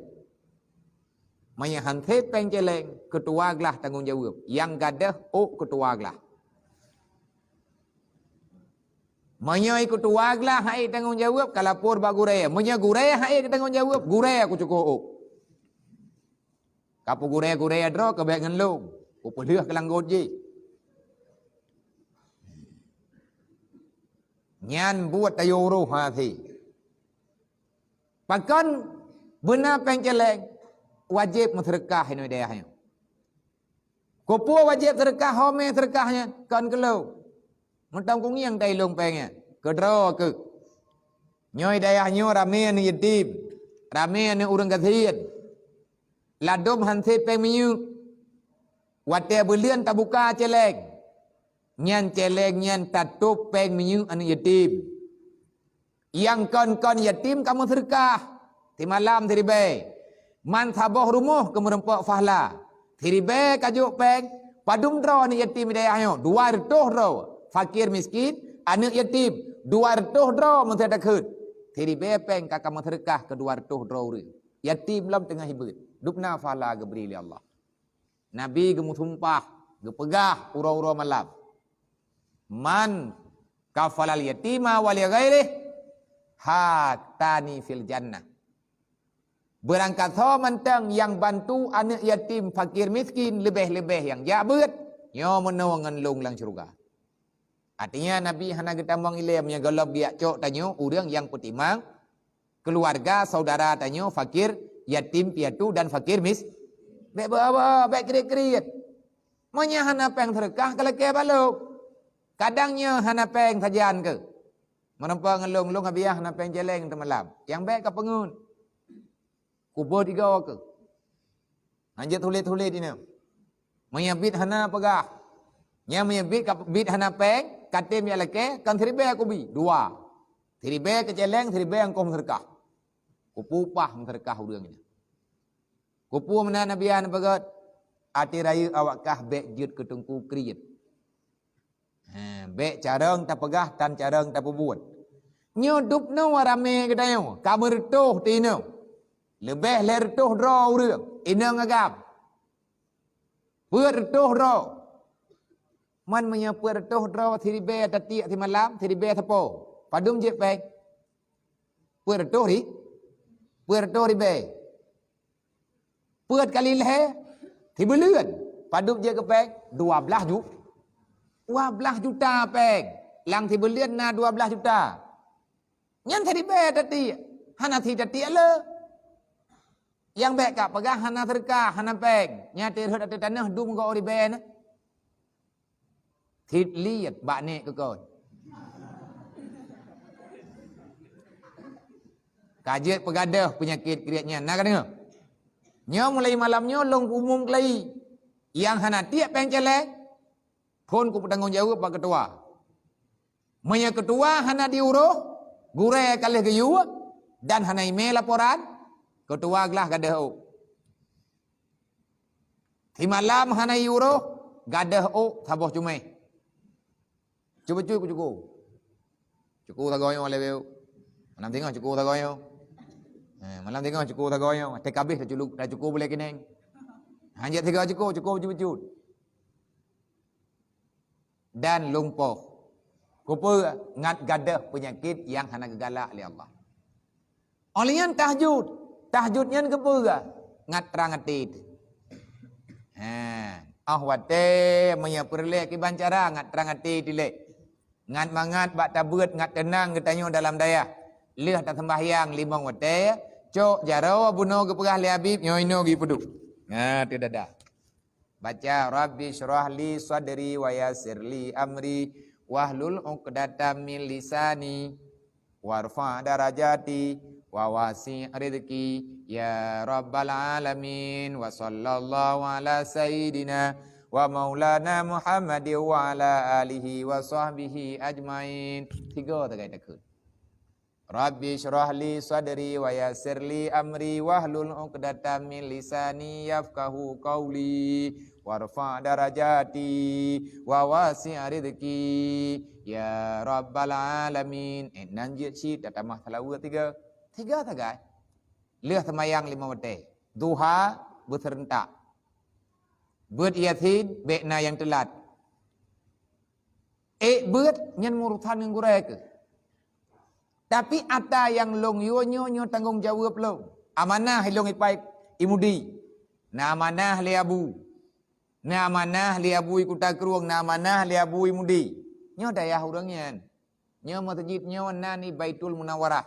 Meunyo han sép péng céléng, keutua glah tanggong jaweueb. Nyang gadôh ôk keutua glah. Meunyoe keutua glah han ék tanggong jaweueb, ka lapor bak gurée. Meunyoe gurée han ék tanggong jaweueb, gurée kucukôh ôk. Ka peugurée-gurée droe keu bék ngon lôn, kupeulheueh keu langgot jih. Nyan buet tayue uroh hase. Pakon beuna péng céléng, wajéb meuseudeukah inoe dayah nyoe. Keupeue wajéb seudeukah, ho mé seudeukah nyan? Kon keu lôn. Mantong kungieng tai lôn péng nyan. Keudroe keuh. Nyoe dayah nyoe ramé aneuëk yatim, ramé aneuëk ureuëng gasien. Ladom han sép péng minyeuk. Watée buleuen tabuka céléng, nyan céléng nyan tatôb péng minyeuk aneuëk yatim. Nyang kon-kon yatim ka meuseudeukah, simalam siribée. Man saboh rumoh keu meureumpok pahala. Siribée ka jok péng, padum droe aneuëk yatim di dayah nyoe? Dua reutôh droe. Fakir miskin, aneuëk yatim, dua reutôh droe meuseudeukah. Siribée péng ka, ka meuseudeukah keu dua reutôh droe ureuëng. Yatim lom teungoh hibeut. Dubna pahala geubri lé Allah. Nabi geumeusumpah, geupeugah uroe-uroe malam, "Man kafalal yatima wa li ghairih, Hatani fil jannah. Beurangkasoe mantong nyang bantu aneuëk yatim, fakir miskin, leubeh-leubeh nyang jak beuet, nyoe meunoe ngon lôn lam syeuruga. Artinya, Nabi hana geutamong ilée meunyoe gohlom geujak cok tanyoe ureuëng nyang peutimang keuluwarga saudara tanyoe, fakir, yatim piatu, dan fakir mis-, bék bawa, bék kriet-kriet. Meunyoe hana péng seudeukah, ka lakée balok. Kadang nyoe hana péng sajan keu. Meureumpok ngon lôn, lôn hana péng céléng teumalam. Nyang bék ka peungeut. Kuba tiga keu. Hanjeuet tuléh-tuléh dinoe. Meunyoe bit hana peugah. Nyan meunyoe bit ka, bit hana péng, ka tem jak lakée, kon siribée kubi, dua. Siribée keu céléng, siribée nyang keu meuseudeukah. Kupeue upah meuseudeukah ureuëng nyan. Kupeue meunan Nabi nyan peugah, até rayeuk awak kah bék jeuet keu teungku kriet. Ha, bék carông tapeugah tan carông tapeubuet. Nyoe dub noe ramé geutanyoe, ka meureutôh teuinong. Leubeh lhée reutôh droe ureuëng inong agam. Peuet reutôh droe. Man meunyoe peuet reutôh droe siribée tatiek simalam, siribée sapo. Padum jeuet péng? Peuet reutôh ri-, peuet reutôh ribée. Peuet kali lhée, sibuleuen. Padub jeuet keu péng? Dua blaih ju-, dua blaih juta péng. Lam sibuleuen na dua blaih juta. Nyan siribée tatiek. Hana sit tatiek le. Nyang bék ka peugah hana seudeukah, hana péng. Nyan teurhot ateueh tanoh dum goe ribée na. Sit liet bak nek keu kon. Ka jeuet peugadôh peunyakét kriet nyan. Na ka deungoe? Nyoe mulai malam nyoe lôn umum keulai. Nyang hana tiek péng céléng, phon kupeutanggong jaweueb bak keutua. Meunyoe keutua hana diuroh, gurée ka lheueh geuyue dan hana imé laporan, keutua glah gadôh ôk. Simalam hana iuroh, gadôh ôk saboh cumeh. Cuba cuy ku cuku. Cuku sagoe nyoe lé beu. Malam singoh cuku sagoe nyoe. Eh, malam singoh cuku sagoe nyoe. Até kabeh tacuku, tacuku bulée keuneng. Hanjeuet sigoe cuku, cuku bacut-bacut. Dan lumpoh. Kupeue? Ngat gadôh peunyakét nyang hana geugalak lé Allah. Óh lheueh nyan tahajud. Tahajud nyan keupeue? Ngat trang até teuh. Ha, óh watée meunyoe peureulée kiban cara ngat trang até teuh lé. Ngat mangat bak tabeuet ngat teunang geutanyoe dalam dayah. Lheueh taseumbahyang limong watée, cok jaroe bunoe geupeugah lé Habib nyoe inoe geupeuduek. Ha, teuh dadah. Baca, "Rabbi syrah li sadri wa yassir li amri wahlul 'uqdatam min lisani warfa' darajati wa wasi' rizqi ya rabbal alamin." Wa sallallahu ala sayyidina wa maulana Muhammadin wa ala alihi wa sahbihi ajmain. Tiga tagai takheun. Rabbi syrah li sadri wa yassir li amri wahlul 'uqdatam min lisani yafqahu qauli warfa' darajati wa wasi' rizqi ya rabbal alamin. Eh, nan jeuet cit tatamah salawat tiga. Tiga sagai. Lheueh seumayang limong watée. Duha beuseurentak. Beuet Yasin bék na nyang teulat. Ék beuet nyan urusan ngon gurée keuh. Tapi ata nyang lôn yue nyoe, nyoe tanggong jaweueb lôn. Amanah lôn ipai i Mudi. Na amanah lé Abu. Na amanah lé Abu i Kuta Krueng, na amanah lé Abu i Mudi. Nyoe dayah ureuëng nyan. Nyoe meuseujid nyoe nan i Baitul Munawwarah.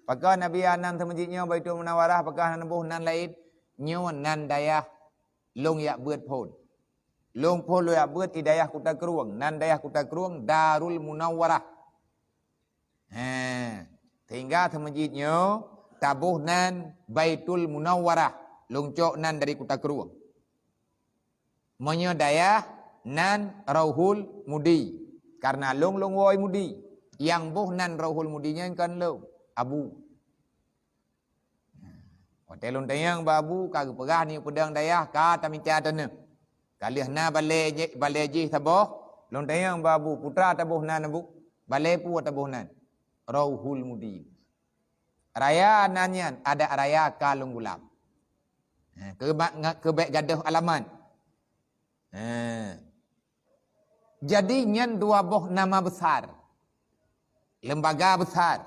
Pakon Nabi nan seumeujid nyoe Baitul Munawwarah, pakon hana boh nan laén? Nyoe nan dayah lôn jak beuet phon. Lôn phon lôn jak beuet i dayah Kuta Krueng, nan dayah Kuta Krueng Darul Munawwarah. He, sehingga seumeujid nyoe taboh nan Baitul Munawwarah, lôn cok nan dari Kuta Krueng. Meunyoe dayah nan Rauhul Mudi, karena lôn lôn woe i Mudi. Nyang boh nan Rauhul Mudi nyan kon lôn, Abu. Watée lôn tanyong bak Abu ka geupeugah nyoe peudong dayah ka tamita teuneuk. Ka lheueh na balée jih, balée jih saboh, lôn tanyong bak Abu, "Peue taboh nan, Abu? Balée peue taboh nan?" "Rauhul Mudi." Raya nan nyan, adak raya ka lôn gulam. Ha, keu ba-, nga-, keu bék gadôh alamat. Ha. Jadi nyan dua boh nama besar. Lembaga besar.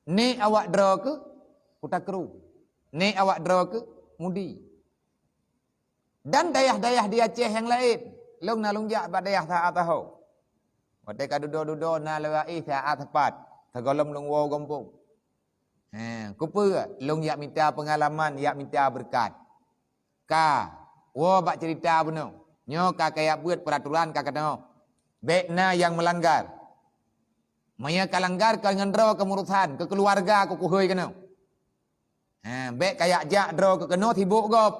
Nek awak droe keuh Kuta Kru. Nek awak droe keuh Mudi. Dan dayah-dayah di Aceh nyang laén. Lôn na lôn jak bak dayah Saat Taho. Watée ka dudoe-dudoe na leuha éh Saat Sepat, sigohlom lôn woe gampông. He, keupeue? Lôn jak mita peungalaman, jak mita beureukat. Ka, woe bak ceurita bunoe. Nyoe ka kajak beuet peuratoran ka keunoe. Bék na nyang meulanggar. Meunyoe ka langgar, ka ngon droe keumurusan, keu keuluwarga keu kuhôi keunoe. Ha, bék kajak jak droe keu keunoe sibok gob.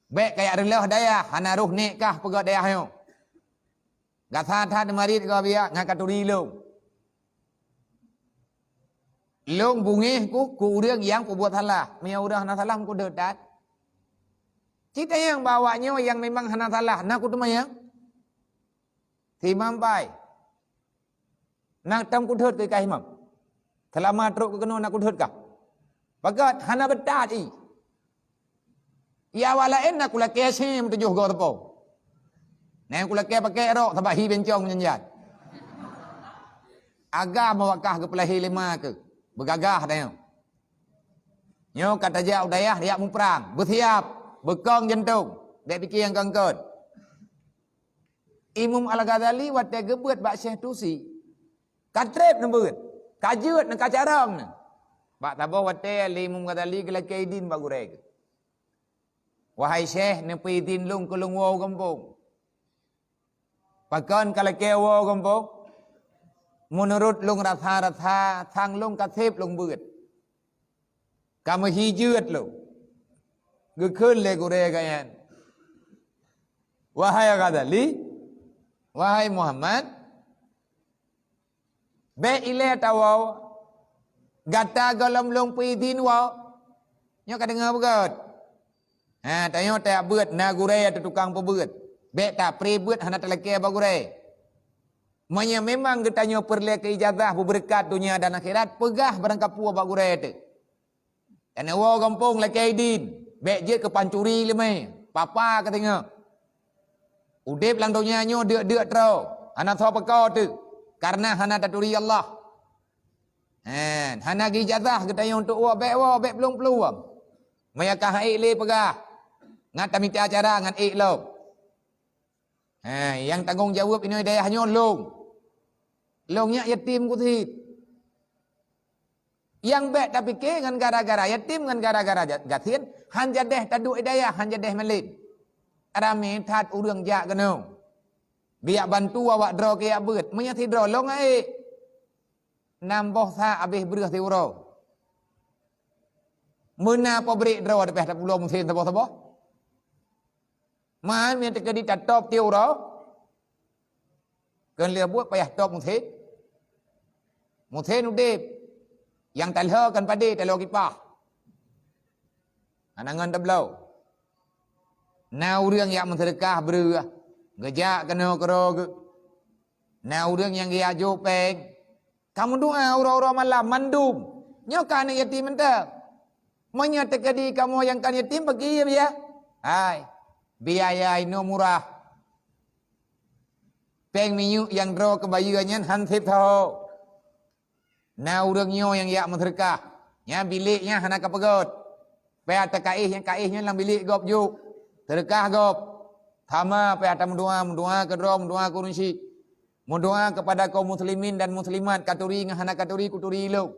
Bék kajak reuloh dayah, hana roh nek kah peugét dayah nyoe. Gata that marit gob biak ngon katuri lôn. Lôn bungéh ku, ku ureuëng nyang peubuet salah. Meunyoe ureuëng hana salah, meukeudeuet that. Cit nyang bak awak nyoe nyang memang hana salah, na kuteumanyong. Si Imam pai. Na tom kudhôt keu kah Imam? Seulama trok keu keunoe na kudhôt kah? Pakat hana beutat i. Ya awak laén na kulakée sém tujoh goe teupô. Na kulakée paké rok sabab hi bencong meunyan. Agam awak kah geupeulahé lé ma keuh. Beugagah tanyoe. Nyoe ka tajak u dayah yak muprang, beusiab, beukong jantong, bék pike nyang kongkot. Imam Al-Ghazali watée geubeuet bak Syekh Tusi, ka treb neubeuet, ka jeuet neu ka carông neu. Bak saboh watée lé Imam Ghazali geulakée idin bak gurée geuh, "Wahai Syekh, neupeuidin lôn keu lôn woe u gampông." "Pakon ka lakée woe u gampông?" "Meunurot lôn rasa-rasa sang lôn ka seb lôn beuet." Ka meuhi jeuet lom. Geukheun lé gurée geuh nyan, "Wahai Ghazali, wahai Muhammad, bék ilée tawoe, gata gohlom lôn peuidin woe." Nyoe ka deungoe beugét. Ha, tanyoe tajak beuet na gurée atau tukang peubeuet. Bék tapré beuet hana talakée bak gurée. Meunyoe memang geutanyoe peureulée keu ijazah beubeureukat donya dan akhirat, peugah barangkapeue bak gurée teuh. Tanyoe woe gampông lakée idin, bék jeuet keu pancuri leumé, papa keu teungoh. Udeb lam donya nyoe deuk-deuk troe, hana soe peuko teuk, kareuna hana taturi Allah. Hen, hana geuijazah geutanyoe untuk woe, bék woe, bék plueng-plueng. Meunyoe ka han ék lé peugah, ngat tamita cara ngan ék lom. He, nyang tanggong jaweueb inoe dayah nyoe lôn. Lôn nyak yatim keusiet. Nyang bék tapike ngon gara-gara yatim ngon gara-gara ja-, gasien, han jadéh taduek i dayah, han jadéh malem. Ramé that ureuëng jak keunoe. Geujak bantu awak droe keu jak beuet, meunyoe sidroe lôn aé. Nam boh sa abéh breueh siuroe. Meuna peubrek droe leubeh tapulo musén saboh-saboh. Man, meunyoe teukeudi tatôb tiep uroe, kon lheueh buet payah tôb musén. Musén udeb, nyang talhô kon padé, talhô kipah. Hana ngon tabloe. Na ureuëng jak meuseudeukah breueh, geujak keunoe keudroe geuh. Na ureuëng nyang geujak jok péng, ka meudoá uroe-uroe malam mandum. Nyoe ka aneuëk yatim mantong. Meunyoe teukeudi kamoe nyang kon yatim, bagi biaya. Hai, biaya inoe murah. Péng minyeuk nyang droe keu bayeue nyan han seb saho. Na ureuëng nyoe nyang jak meuseudeukah, nyan bilék nyan hana kapeugét. Pih ata kaéh nyang kaéh nyan lam bilék gob jok, seudeukah gob. Sama pih ata meudoá, meudoá keudroe, meudoá keu ureuëng syik. Meudoá keupada kaum muslimin dan muslimat, katuri ngon hana katuri, kuturi lom.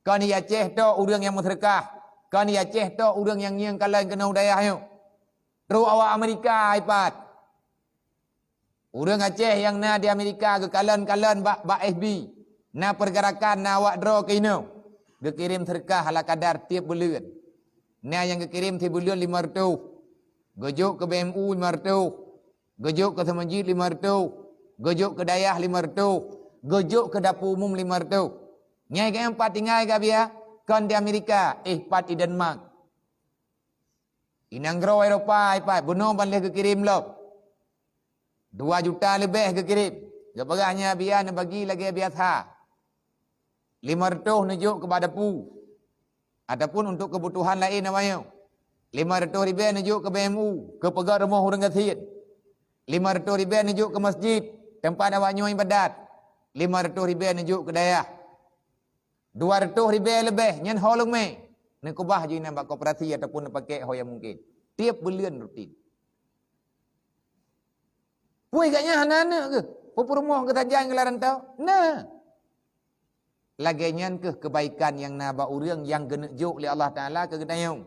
Kon di Aceh tok ureuëng nyang meuseudeukah, kon di Aceh tok ureuëng nyang ngieng kalon keunoe u dayah nyoe. Trok awak Amerika ipat. Ureuëng Aceh nyang na di Amerika geukalon-kalon bak, bak F B. Na peurgerakan, na awak droe keunoe. Geukirém seudeukah ala kadar tieb buleuen. Na nyang geukirém sibuleuen lima reutôh. Geujok keu B M U lima reutôh. Geujok keu seumeujid lima reutôh. Geujok keu dayah lima reutôh. Geujok keu dapu umum lima reutôh. Nyan keuh pat tinggai geubiya, kon di Amerika, eh, pat i Denmark. I nanggroe Eropa ipat bunoe ban lheueh geukirém lom. Dua juta leubeh geukirém. Geupeugah nyan biya neubagi lagée biasa. Lima reutôh neujok keu bak dapu, ataupun untuk keubutuhan laén awaknyoe. Lima reutôh ribée neujok keu B M U, keu peugét rumoh ureuëng gasien. Lima reutôh ribée neujok keu masjid, teumpat awaknyoe ibadat. Lima reutôh ribée neujok keu dayah. Dua ratus ribèe leubeh nyan ho lôn mè. Neukeubah jih inan bak koperasi ataupun neupaké ho nyang mungken. Tiep buleuen rutin. Peue gobnyan hana aneuk keuh? Peue peurumoh geuh sajan geuh lam rantau? Na. Lagèe nyan keuh keubaikan nyang na bak ureueng nyang geuneuk jok lé Allah Taala keu geutanyoe.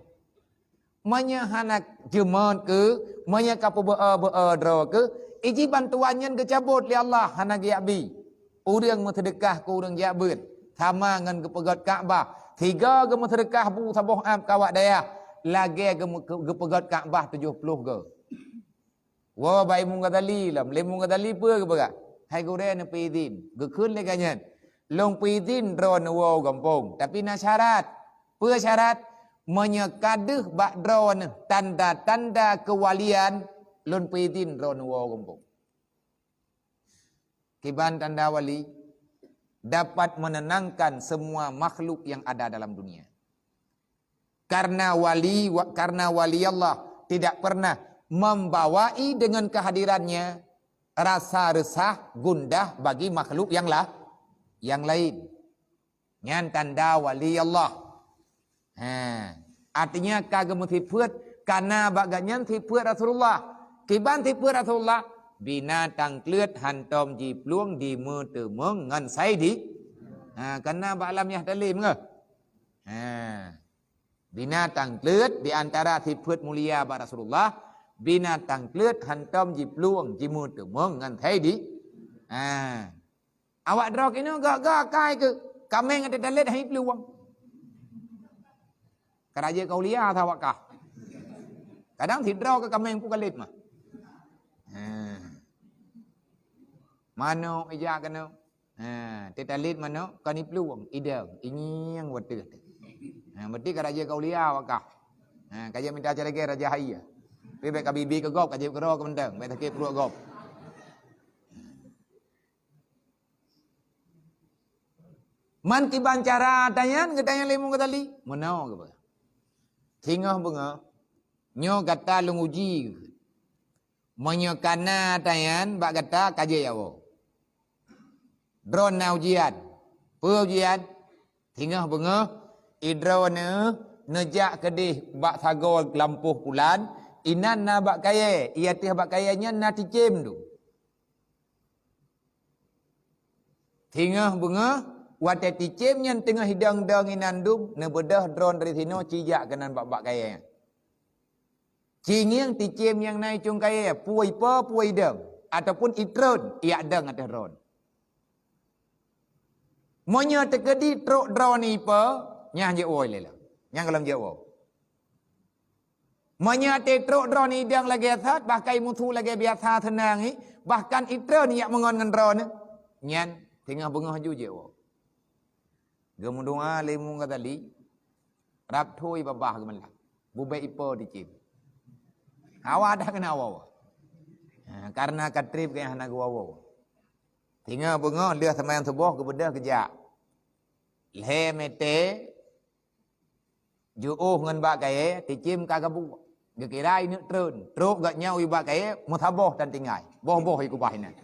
Meunyoe hana jeumot keuh, meunyoe ka peubeu'o-beu'o droe keuh, iji bantuan nyan geucabot lé Allah, hana geujak bi. Ureueng meuseudeukah keu ureueng jak beuet, sama ngon geupeugöt Ka'bah. Sigoe geumeuseudeukah bu saboh ap keu awak dayah, lagèe geumeu-, geupeugöt Ka'bah tujoh ploh goe. Woe bak Imam Ghazali lom, lé Imam Ghazali peue geupeugah? Hai gurèe, neupeuidhin. Geukheun lé gobnyan, "Lôn peuidhin droeneuh woe u gampông, tapi na syarat." Peue syarat? "Meunyoe ka deuh bak droeneuh tanda-tanda keuwalian, lôn peuidhin droeneuh woe u gampông." Kiban tanda wali? Dapat menenangkan semua makhluk yang ada dalam dunia. Karena wali, wa-, karena wali Allah tidak pernah membawai dengan kehadirannya rasa resah, gundah bagi makhluk yang la-, yang lain. Nyan tanda wali Allah. Ha, artinya ka geumeusifeuet, kana bak gobnyan sifeuet Rasulullah. Kiban sifeuet Rasulullah, binatang kleuet hantom jiplueng dimeuteumong ngon sai di. Ha, kana bak lam yah talem ngeh. Ha. Binatang kleuet di antara sifeuet mulia bak Rasulullah, binatang kleuet hantom jiplueng jimeuteumong ngon sai di. Ha. Awak droe keunoe ga-ga akai keuh, kaméng ateueh talét hai plueng. Ka raja kaulia sa awak kah. Kadang sidroe keu kaméng pun ka lét mah. Ha. Manok ija keunoe. Ha, teutalét manok, kon iplueng, idong, inyieng watèe. Ha, berarti ka raja kaulia awak kah. Ha, ka jeuet mita cara lagèe raja hai. Tapi bèk ka bibi keu gob, ka jeuet keudroe keu mantong, bèk sakét pruet gob. Man kiban cara tanyan, geutanyong lé Imam Ghazali. Meunoe geupeugah. Singoh beungoh, nyoe gata lôn uji. Meunyoe kana tanyan bak gata ka jeuet woe. Droeneuh na ujian. Peue ujian? Singoh beungoh, idroeneuh neujak keudeh bak sagoe lampôh pulan, inan na bak kayèe, i ateueh bak kayèe nyan na ticém dum. Singoh beungoh, watèe ticém nyan teungoh idong-dong inan dum, neubeudôh droeneuh dari sinoe cijak keunan bak-bak kayèe nyan. Cingieng ticém nyang na i cong kayèe, peue ipo, peue idong, ataupun itreun, ijak dong ateueh droeneuh. Meunyoe teukeudi trok droeneuh ipo, nyan jeuet woe lé lom. Nyan gohlom jeuet woe. Meunyoe teutrok droeneuh idong lagèe sat, bahkan imusu lagèe biasa seunang i, bahkan itreun ijak meungon ngon droeneuh, nyan singoh beungoh ju jeuet woe. Geumeudoa lé Imam Ghazali, rab thoi babah geumeulak. Bubek ipo ticém. Hawa dah keuneuk woe. Ha, karena ka trép keu nyang hana geuwoe. Singoh beungoh lheueh seumayang suboh geubeudôh geujak. Lhèe mètè jiôh ngon bak kayèe, ticém ka geubuet. Geukira ineuk treun. Trok gobnyan u bak kayèe, meusaboh tan tinggai. Boh-boh i kubah inan.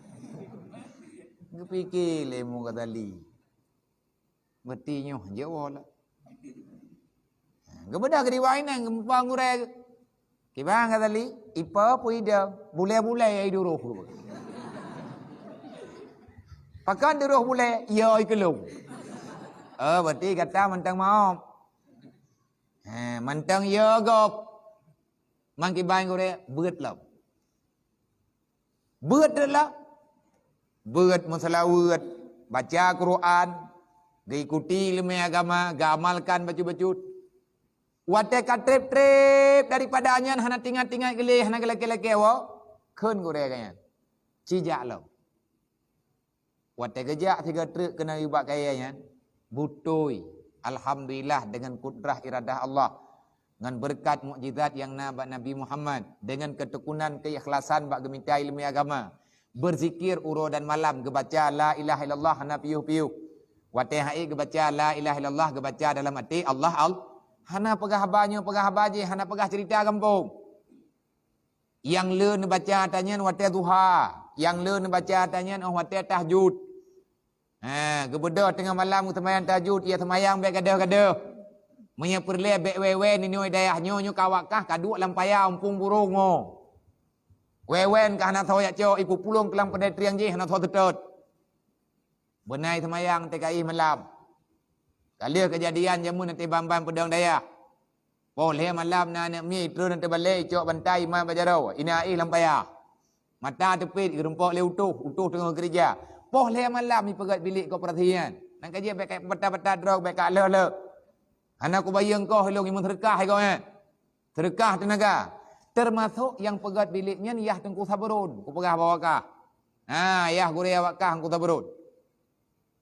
Geupike lé Imam Ghazali. Meuti nyoh jeuet woe lah. Geubeudôh keudeh inan, geupeugah gurèe geuh. Kiban Ghazali, ipo peue idong, bulèe-bulèe i duroh. Pakon duroh bulèe, yo i keulông. Oh, berarti gata mantong maoh. Ha, mantong yo gob. Man kiban gurèe, beuet lom. Beuet rot lah. Beuet meuseulaweuet, baca Quran, geuikuti ileumèe agama, geuamalkan bacut-bacut. Watèe ka trép-trép daripada nyan hana teuingat-teuingat geuh lé, hana geulakèe-lakèe woe, kheun gurèe geuh nyan. Cijak lom. Watèe geujak sigoe treuk keunan u bak kayèe nyan, beutôi, alhamdulillah, deungon kudrah iradah Allah, ngon beureukat mukjizat nyang na bak Nabi Muhammad, deungon keuteukunan keuikhlasan bak geumita ileumèe agama, beuzikir uroe dan malam, geubaca la ilaha illallah hana piôh-piôh. Watèe haiek geubaca la ilaha illallah, geubaca dalam até Allah, al-, hana peugah haba nyoe, peugah haba jéh, hana peugah ceurita gampông. Nyang le neubaca ata nyan watèe duha, nyang le neubaca ata nyan óh watèe tahajud. Ha, geubeudôh teungoh malam geuseumayang tahajud, ia seumayang bék gadôh-gadôh. Meunyoe peureulée bék wée-wée ninoe dayah nyoe, nyoe ka wakah ka duek lam paya umpung burông nyoe. Wée-wée ka hana soe jak cok, ipupulông keulang peudeh trieng jih hana soe teutot. Beunai seumayang T K I malam. Ka lheueh keujadian jameun até ban-ban peudong dayah. Poh lhée malam na aneuk miet treun ateueh balée icok bantai iman bak jaroe, ina éh lam paya. Mata teupit geurumpok lé utoh, utoh teungoh keurija. Poh lhée malam ipeugét bilék koperasi nyan. Nang ka jeuet bék ka bata-bata droe bék ka lheueh-lheueh. Hana kubayang koh ilông imeuseudeukah igoe nyan. Seudeukah teunaga. Teumasok nyang peugét bilék nyan yah Teungku Sabrun, kupeugah bak awak kah. Ha, yah gurée awak kah Teungku Sabrun.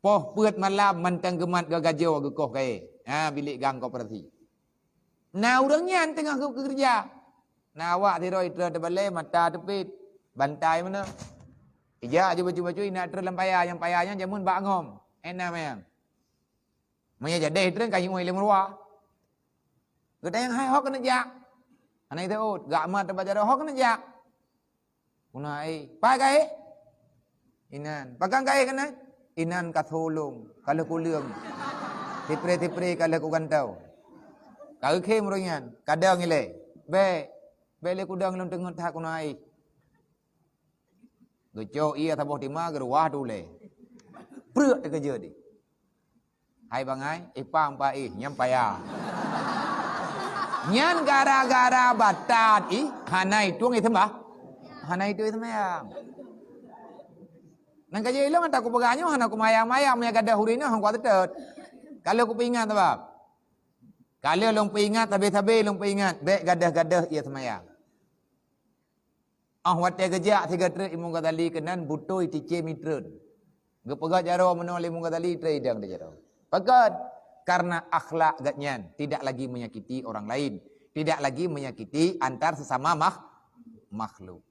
Poh peuet malam mantong geumat geugajoe geukoh kayée. Ha, bilék gang koperasi. Na ureuëng nyan teungoh geu-, geukeureuja. Na awak sidroe treun teubalée mata teupit, bantai meunoe. Ijak aju bacu-bacu inak treun lam paya, nyang paya nyan jameun bak ngom. Ena manyang. Meunyoe jadeh treun ka nyoe lé meuruwa. Geutanyong hai ho keuneuk jak. Hana iteuôt, gak mat teubaca ho keuneuk jak. Meunoe ai, "Pai ka éh?" "Inan." "Pakon ka éh keunan?" "Inan ka solong, ka lheueh kuleueng. Sipre-sipre ka lheueh kugantoe." Ka geukhém ureuëng nyan, "Kadang ilée." "Bék, bék lé kudang lôn teungeut that keunoe ai." Geucok ié saboh tima geuruwah tu lé. Preuk teukeujot di. Hai bangai, ipang pa ih, nyang paya. Nyan gara-gara batat ih, hana itueng ih seumbah. Hana itueng ih seumayang. Nang ka jeuet ilong ata kupeugah nyoe hana kumayang-mayang meunyo gadoh ureuëng nyoe hana kuat teutot. Kalau kupeuingat sabab. Kalau lôn peuingat, sabe-sabe lôn peuingat, bék gadoh-gadoh ié seumayang. Oh watée geujak sigoe treuk Imam Ghazali keunan butôi ticém itreun. Geupeugah jaroe meunoe lé Imam Ghazali treuk idong di jaroe. Pakon? Karena akhlak geuhnyan tidak lagi menyakiti orang lain, tidak lagi menyakiti antar sesama makh-, makhluk.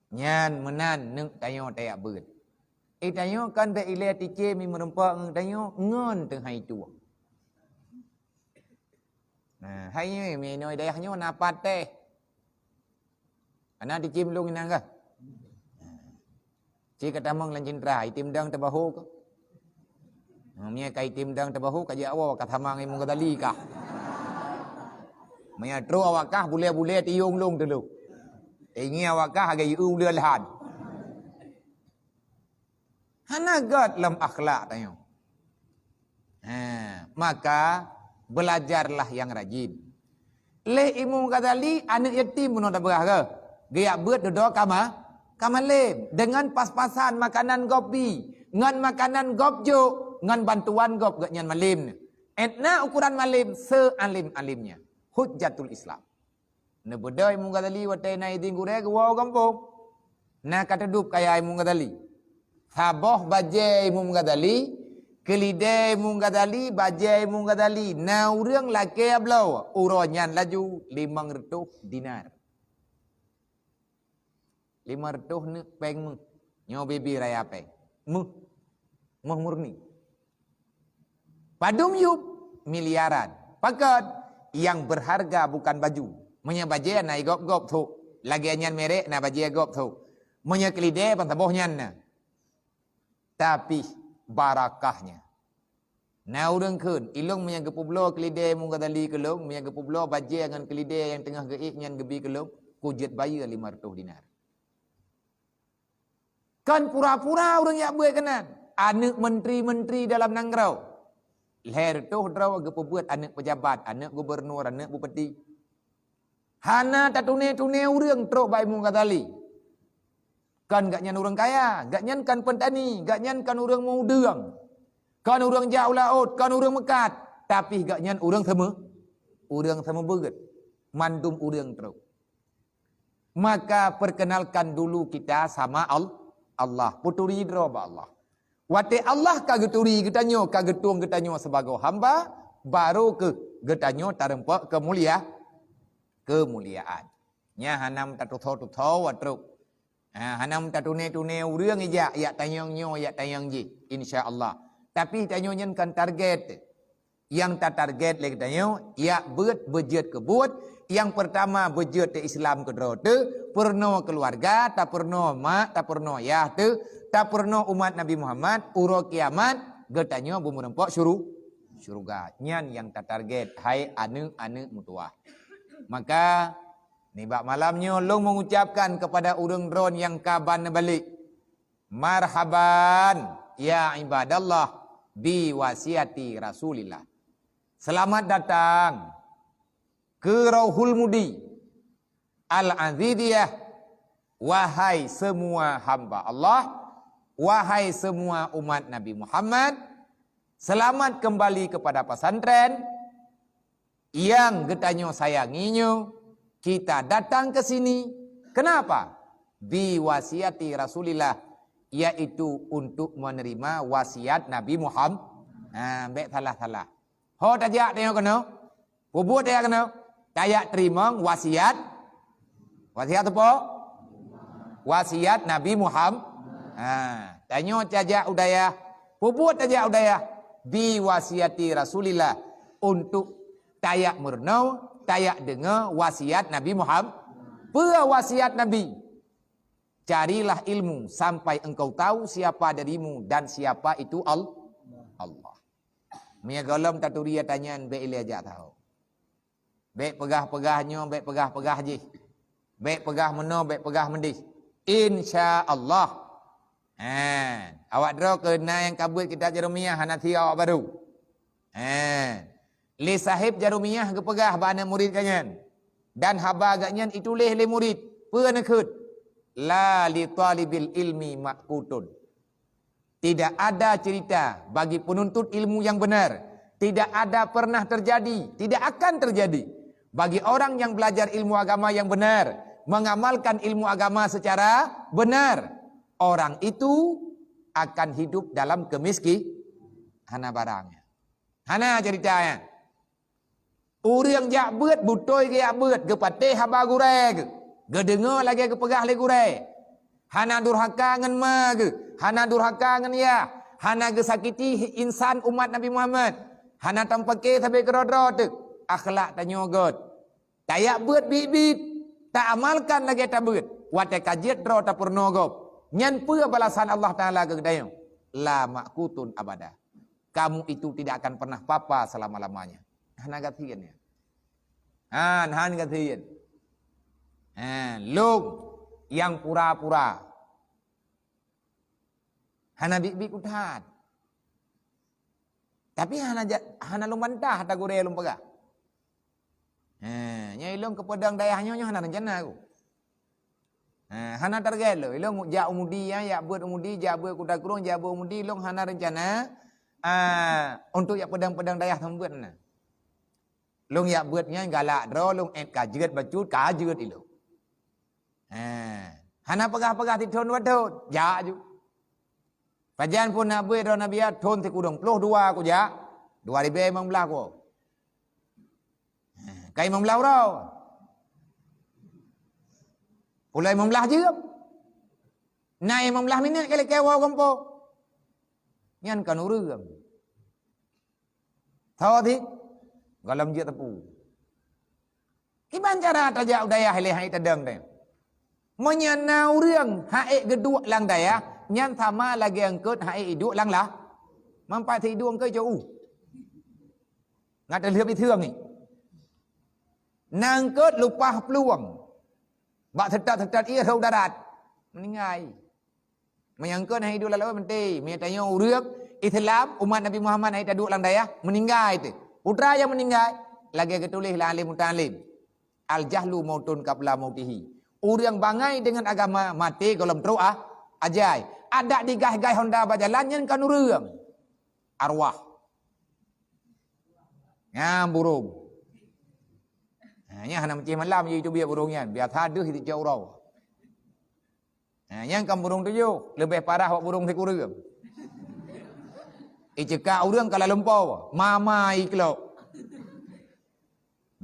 Nyan meunan neuk tanyoe tajak beuet. Eh tanyoe kan bék ilée ticém meureumpok ngon tanyoe ngon teuhai tueng. Nah, hai nyoe meunoe dayah nyoe na patéh. Ana dicim lôn inan gah. Ci ka tamong lam cintra, itim dang teubahu ka. Meunyoe ka itim dang teubahu ka jiak woe ka sama ngon Imam Ghazali kah. Meunyoe trok awak kah bulée-bulée tiong lôn teulok. Ingi awak kah agak yeu ulée lahan. Hana gét lam akhlak tanyoe. Ha, maka belajarlah yang rajin. Lé Imam Ghazali aneuk yatim bunoe tabeurah ke? Geujak beuet dudoe kama, kamalém dengan pas-pasan makanan gob bi ngon makanan gob jok ngon bantuan gob geuhnyan malém. Etna ukuran malém sealim-alimnya. Hujjatul Islam. Neubeudôh Imam Ghazali watée na idin gurée geuwoe u gampông. Na ka teudup kaya Imam Ghazali. Saboh bajée Imam Ghazali, keulidée Imam Ghazali, bajée Imam Ghazali, na ureuëng lakée bloe, uroe nyan laju limong reutôh dinar. Limong reutôh neuk péng méuh. Nyoe bibi raya péng. Méuh. Méuh murni. Padum yup? Miliaran. Pakon? Yang berharga bukan baju. Meunyoe bajée na igop-gop thok. Lagée nyan merek na bajée gop thok. Meunyoe keulidée ban saboh nyan na. Tapi barakahnya. Na ureuëng kheun, ilong meunyoe geupeubloe keulidée Imam Ghazali keu lôn, meunyoe geupeubloe bajée ngon keulidée nyang teungoh geuék nyan geubi keu lôn, kujeuet bayeue limong reutôh dinar. Kan pura-pura ureuëng jak beuet keunan. Aneuk menteri-menteri dalam nanggroe. Lhée reutôh droe geupeubeuet aneuk peujabat, aneuk gubernur, aneuk bupati. Hana tatuné-tuné ureuëng trok bak Imam Ghazali. Kan geuhnyan ureuëng kaya, geuhnyan kan peutani, geuhnyan kan ureuëng meudeueng. Kan ureuëng jak u laôt, kan ureuëng meukat, tapi geuhnyan ureuëng seumeu-, ureuëng seumeubeuet. Mandum ureuëng trok. Maka perkenalkan dulu kita sama Al-, Allah. Peuturi droe bak Allah. Watée Allah ka geuturi geutanyoe, ka geutueng geutanyoe sibagoe hamba, barô kheueh geutanyoe tareumpok keumulia-, keumuliaan. Nyan hana meutatutho-tutho trok. Ha, hana meutatune-tune ureuëng ijak, yak tanyong nyoe, yak tanyong jih, insya Allah. Tapi tanyoe nyan kan target. Nyang tatarget lé geutanyoe, jak beuet beujeuet keu buet. Nyang peurtama beujeuet teu Islam keudroe teu, peurunoe keuluwarga, tapeurunoe mak, tapeurunoe yah teu, tapeurunoe umat Nabi Muhammad, uroe kiamat geutanyoe beumeurumpok syuru-, syeuruga. Nyan nyang tatarget, hai aneuëk-aneuëk meutuwah. Maka, nibak malam nyoe lôn mengucapkan kepada ureuëng droen nyang ka ban neubalek, marhaban, ya ibadallah, bi wasiati Rasulillah. Selamat datang ke Rauhul Mudi, Al-Aziziyah, wahai semua hamba Allah, wahai semua umat Nabi Muhammad, selamat kembali kepada pesantren yang geutanyoe sayangi nyoe. Kita datang ke sini, kenapa? Bi wasiati Rasulillah, yaitu untuk menerima wasiat Nabi Muhammad. Ha, bék salah-salah. Ho tajak tanyoe keunoe? Peubuet tajak keunoe? Tajak teurimong wasiat. Wasiat apa? Wasiat Nabi Muhammad. Ha, tanyoe tajak u dayah. Peubuet tajak u dayah? Bi wasiati Rasulillah. Untuk tajak meurunoe, tajak deungoe wasiat Nabi Muhammad. Peue wasiat Nabi? Carilah ilmu sampai engkau tahu siapa dirimu dan siapa itu Al-, Allah. Meunyoe gohlom taturi ata nyan, bék ilée jak tahu. Bék peugah-peugah nyoe, bék peugah-peugah jih. Bék peugah meunoe, bék peugah meudéh. Insya Allah. Ha, awak droe keu na nyang ka beuet kitab Jarumiyah hana sie awak barô. Ha. Lé sahib Jarumiyah geupeugah bak aneuëk murit geuh nyan, dan haba geuh nyan ituléh lé murit, peue neukheun? La li talibil ilmi maqutun. Tidak ada cerita bagi penuntut ilmu yang benar. Tidak ada pernah terjadi, tidak akan terjadi. Bagi orang yang belajar ilmu agama yang benar, mengamalkan ilmu agama secara benar, orang itu akan hidup dalam kemiski-, hana barang. Hana cerita nyan. Ureuëng jak beuet, beutôi geujak beuet, geupatéh haba gurée geuh, geudeungoe lagée geupeugah lé gurée. Hana durhaka ngon ma geuh, hana durhaka ngon yah, hana geusakiti insan umat Nabi Muhammad, hana tameupaké sabe keudroe-droe teuk. Akhlak tanyoe göt. Tajak beuet biet-biet, taamalkan lagée tabeuet. Watée ka jeuet droe tapeurunoe gob. Nyan peue balasan Allah Taala keu geutanyoe? La maqutun abada. Kamu itu tidak akan pernah papa selama-lamanya. Hana gasien nyan. Han, han gasien. Ha, lôn nyang pura-pura. Hana biet-biet kuthat. Tapi hana ja-, hana lôn bantah ata gurée lôn peugah. Ha, nyan ilôn keu peudong dayah nyoe, nyoe hana reuncana ku. Ha, hana target lôn. Ilôn jak u Mudi, ya, jak beuet u Mudi, jak beuet Kuta Krueng, jak beuet u Mudi, ilôn hana reuncana, a, untuk jak peudong-peudong dayah seumeubeuet na. Lôn jak beuet nyan galak droe, lôn ék ka jeuet bacut, ka jeuet ilôn. Ha, hana peugah-peugah sithon dua thon, jak ju. Pajan phon na beuet droe Nabi, thon sikureueng ploh dua kujak, dua ribée limong blaih ku. Ha, ka limong blaih uroe. Pulai limong blaih jeuem. Na limong blaih minét ka lakée woe gampông. Nyan kon ureuëng. Tho thih, gohlom jeuet teupeu. Kiban cara tajak u dayah ilée han ék tadong teuh. Meunyoe na ureuëng han ék geuduek lam dayah, nyan sama lagée eungkôt han ék iduek lam la-, manfaat si iduek eungkôt cok u. Ngat teulheueb iseung ngi. Na eungkôt lupah plueng. Bak seutot-seutot ié rhot darat. Meuninggai. Meunyoe eungkôt han iduek lam laôt, meuntée. Meunyoe tanyoe ureuëng Islam, umat Nabi Muhammad han ék taduek lam dayah, meuninggai teuh. Peue teuma nyang meuninggai? Lagée geutuléh lé alim mutaalim, "Al-jahlu mautun qabla mautihi." Ureuëng bangai deungon agama, maté gohlom trok ah, ajai. Adak digaih-gaih honda bak jalan, nyan kon ureuëng. Arwah. Nyan burông. Ha, nyan hana meucéh malam jiteubiet burông nyan. Biasa deuh jiteucok uroe. Ha, nyan kon burông tujoh, leubeh parah bak burông sikureueng. Iceukak ureuëng ka lalumpo, mama iklok.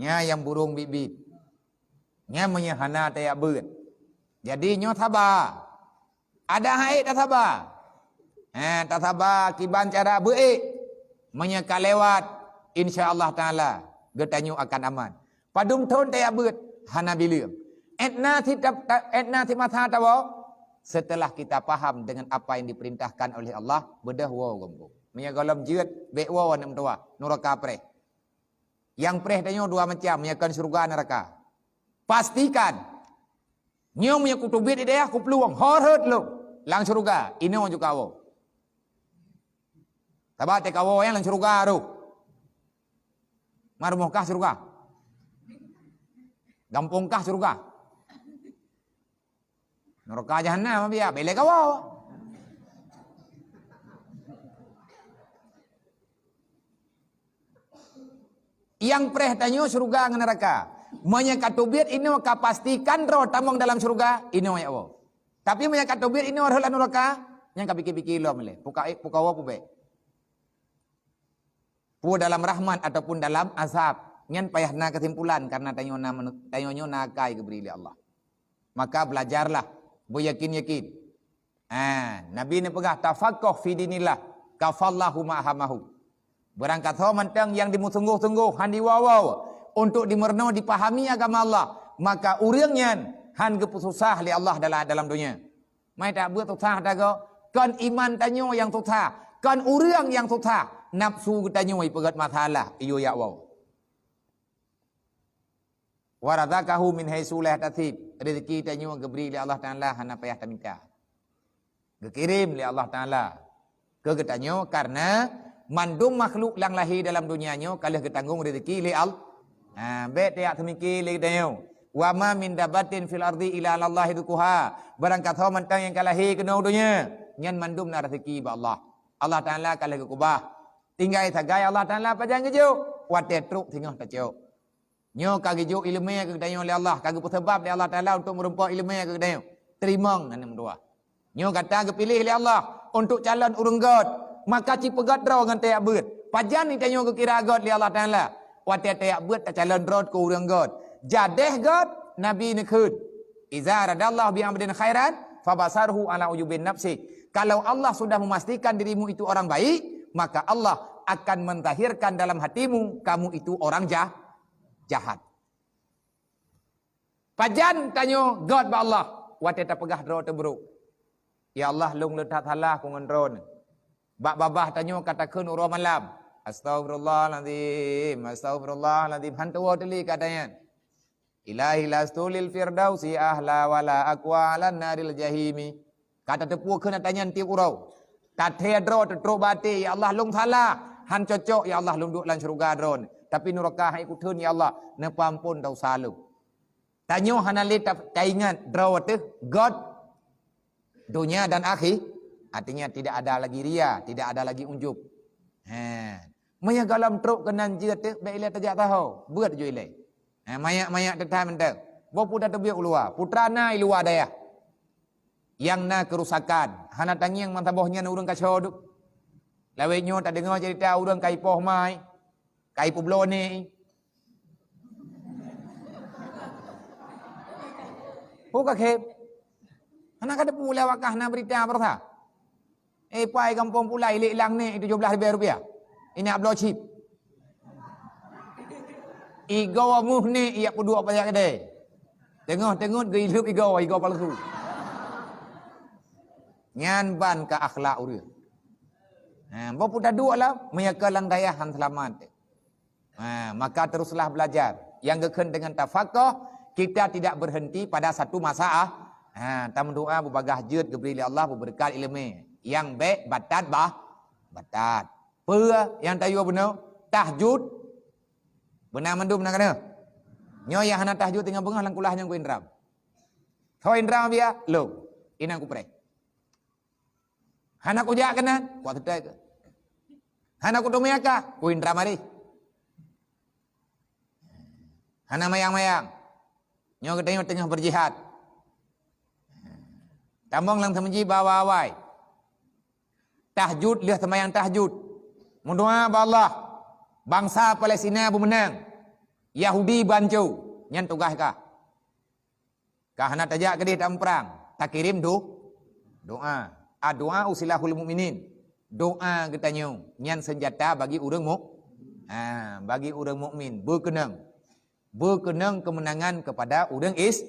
Nyan nyang burông biet-biet. Nyan meunyoe hana tajak beuet. Jadi nyoe saba. Adak han ék tasaba. Ha, tasaba kiban cara beuet. Meunyoe ka lewat, Insya Allah Taala geutanyoe akan aman. Padum thon tajak beuet hana bileueng. Etna sit ta-, ta-, etna sit masa tawoe setelah kita paham dengan apa yang diperintahkan oleh Allah, beudôh woe gampông. Meunyoe gohlom jeuet, bèk woe aneuk meutuwah, nuraka preh. Nyang preh tanyoe dua macam, meunyoe kon syeuruga neuraka. Pastikan, nyoe meunyoe kuteubiet di dayah kuplueng, horot lom lam syeuruga, inoe juga woe. Sabab teuka woe nyang lam syeuruga roh. Marumoh kah syeuruga? Gampông kah syeuruga? Nuraka jahanam biar belek kawa. Nyang preh tanyoe syeuruga ngon neuraka. Meunyoe ka teubiet inoe ka pastikan droe tamong dalam syeuruga, inoe ya Allah. Tapi meunyoe ka teubiet inoe rhot lam nuraka, nyang ka pike-pike lom lé. Puka, puka wa pubek. Peue dalam rahmat ataupun dalam azab, nyan payah na keusimpulan karena tanyoe na manu-, tanyoe nyoe na akai geubri lé Allah. Maka belajarlah beuyakin-yakin. Ha, Nabi neupeugah, "Tafaqqah fi dinillah, kafallahu ma hamahu." Beurangkat ho mantong nyang dimeusunggoh-sunggoh han diwoe-woe untuk dimeurunoe dipahami agama Allah, maka ureuëng nyan han geupeususah lé Allah dalam, dalam donya. Mai tabeuet susah tagoe, kon iman tanyoe nyang susah, kon ureuëng nyang susah, nafsu geutanyoe ipeugét masalah, iyue jak woe. "Wa razaqahu min haitsu la yahtasib." Rezeki tanyoe geubri lé Allah Taala hana payah taminta. Geukirém lé Allah Taala keu geutanyoe karena mandum makhluk nyang lahé dalam donya nyoe ka lheueh geutanggong rezeki lé Allah. Ha, bék tajak seumike lé geutanyoe. "Wa ma min dabbatin fil ardi illa 'alallahi rizquha." Beurangkat ho mantong nyang ka lahé keunoe donya, nyan mandum na rezeki bak Allah. Allah Taala ka lheueh geukeubah. Tinggai sagai Allah Taala pajan geujok, watée trok singoh tacok. Nyoe ka geujok iéleumé keu geutanyoe lé Allah, ka geupeuseubab lé Allah Taala untuk meurumpok iéleumé keu geutanyoe. Teurimong aneuk meutuwah. Nyoe gata geupiléh lé Allah untuk calon ureuëng gét, maka ci peugét droe ngon tajak beuet. Pajan geutanyoe geukira gét lé Allah Taala? Watée tajak beuet tacalon droe keu ureuëng gét. Jadeh gét, Nabi neukheun, "Iza radallahu bi abdin khairan, fabasarhu ala ujubin nafsi." Kalau Allah sudah memastikan dirimu itu orang baik, maka Allah akan menzahirkan dalam hatimu kamu itu orang jah-, jahat. Pajan tanyoe gét bak Allah watée tapeugah droe teubrok. "Ya Allah, lôn le that salah ku ngon droeneuh." Bak babah tanyoe ka takheun uroe malam, "Astaghfirullahalazim, astaghfirullahalazim." Han tuwoe teuli kata nyan. "Ilahi lastu lil firdausi ahla wala aqwa 'alan naril jahimi." Ka tateupeue kheun ata nyan tieb uroe. Tathée droe teutrok bak até, "Ya Allah, lôn salah. Han cocok, ya Allah, lôn duek lam syeuruga droeneuh. Tapi nuraka han kutheun, ya Allah, neupeuampon desya lôn." Tanyoe hana lé ta-, taingat droe teuh gét donya dan akhi-, artinya tidak ada lagi ria, tidak ada lagi ujub. He. Meunyoe gohlom trok keunan jeuet teuh, bék ilée tajak taho, beuet ju ilée. He, manyak-manyak teutab mantong. Boh peue tateubiet u luwa, putra na i luwa dayah. Nyang na keurusakan, hana tangieng meusaboh nyan ureuëng kasoe duek. Lawét nyoe tadeungoe ceurita ureuëng ka ipoh mai, ka ipeubloe nék. Peue ka khém? Hana ka teupeue lé awak kah na beurita baroesa? Eh, pai gampông Pulai, ilék lang nék tujoh blaih ribée rupiah. Inak bloe chip. Igoe muh nék ijak peuduek bak keudée. Teungoh teungeut geuileueb igoe, igoe palsu. Nyan ban ka akhlak ureuëng. Ha, boh peue taduek lom, meunyoe ka lam dayah han seulamat. Ha, maka teruslah belajar. Nyang geukheun dengan tafakoh, kita tidak berhenti pada satu masalah. Ha, tameudoa beubagaih jeuet geubri lé Allah, beubeureukat iéleumé. Nyang bék batat bah, batat. Peue nyang tayue bunoe? Tahajud. Beuna mandum na kana? Nyoe nyang hana tahajud teungoh beungoh lam kulah nyang ku indram. Tho indram biya, lom. Inan kupreh. Hana kujak keunan, kuat teutai keu. Hana kuteumé aka, ku indram ari. Hana mayang-mayang. Nyoe geutanyoe teungoh beujihad. Tamong lam teumeuji bawa awai. Tahajud lheueh seumayang tahajud. Meudoa bak Allah. Bansa Palestina beumeunang. Yahudi banco. Nyan tugaih kah. Ka hana tajak keudeh tameuprang, takirém do-, doa. Addu'a silahul mukminin. Doa geutanyoe nyan seunjata bagi ureuëng muk-, Ha, bagi ureuëng mukmin, beukeunong. Beukeunong keumeunangan keupada ureuëng is-,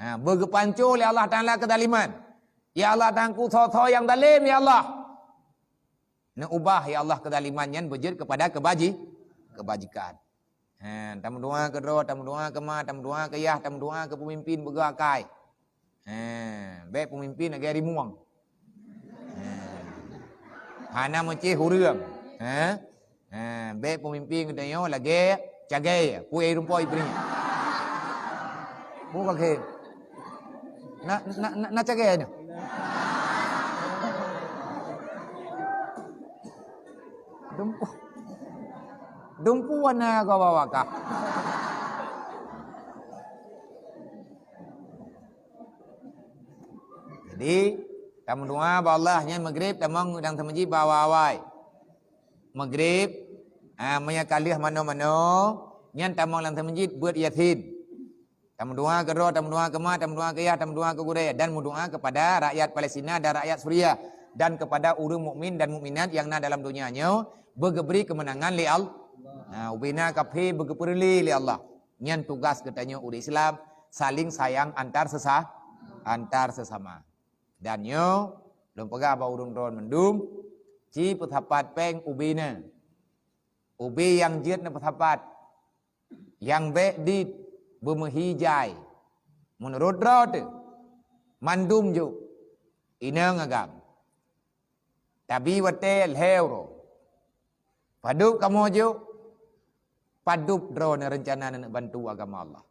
ha, beugeupanco lé Allah Taala keuzaliman. Ya Allah, Tuhanku, soe-soe nyang zalim, ya Allah. Neuubah, ya Allah, keuzaliman nyan beujeuet keupada keubaji-, keubajikan. Ha, tameudoa keu droe, tameudoa keu ma, tameudoa keu yah, tameudoa keu peumimpin beugöt akai. Ha, bék peumimpin lagée rimueng. Ha. Hana meucéh ureuëng. Ha? Ha, bék peumimpin geutanyoe lagée cagée, pue rumpoi bri. Buka khe. Na, na, na, na cagée nyoe. Dumpu. Dumpu wana ka bawa kah. Jadi, tameudoa bak Allah nyan Maghrib tamong dan tameuji bak awai-awai. Maghrib, ah, meunyo ka lheueh manoe-manoe, nyan tamong lam tameuji beuet Yasin. Tameudoa keu droe, tameudoa keu ma, tameudoa keu yah, tameudoa keu gurée, dan meudoa keupada rakyat Palestina dan rakyat Suriah, dan keupada ureuëng mukmin dan mukminat nyang na dalam donya nyoe, beugeubri keumeunangan lé Allah. Nah, ubena kaphé beugeupeureulée lé Allah. Nyan tugas geutanyoe ureuëng Islam, saling sayang antar sesa-, antar sesama. Dan nyoe, lôn peugah bak ureuëng droe mandum, ci peusapat péng ubena. Ubé nyang jeuet neupeusapat, nyang bék dit beumeuhi jai. Meunurot droe teuh, mandum jok, inong agam. Tabi watée lhée uroe. Padub kamoe jok, padub droe neureuncana neuneuk bantu agama Allah.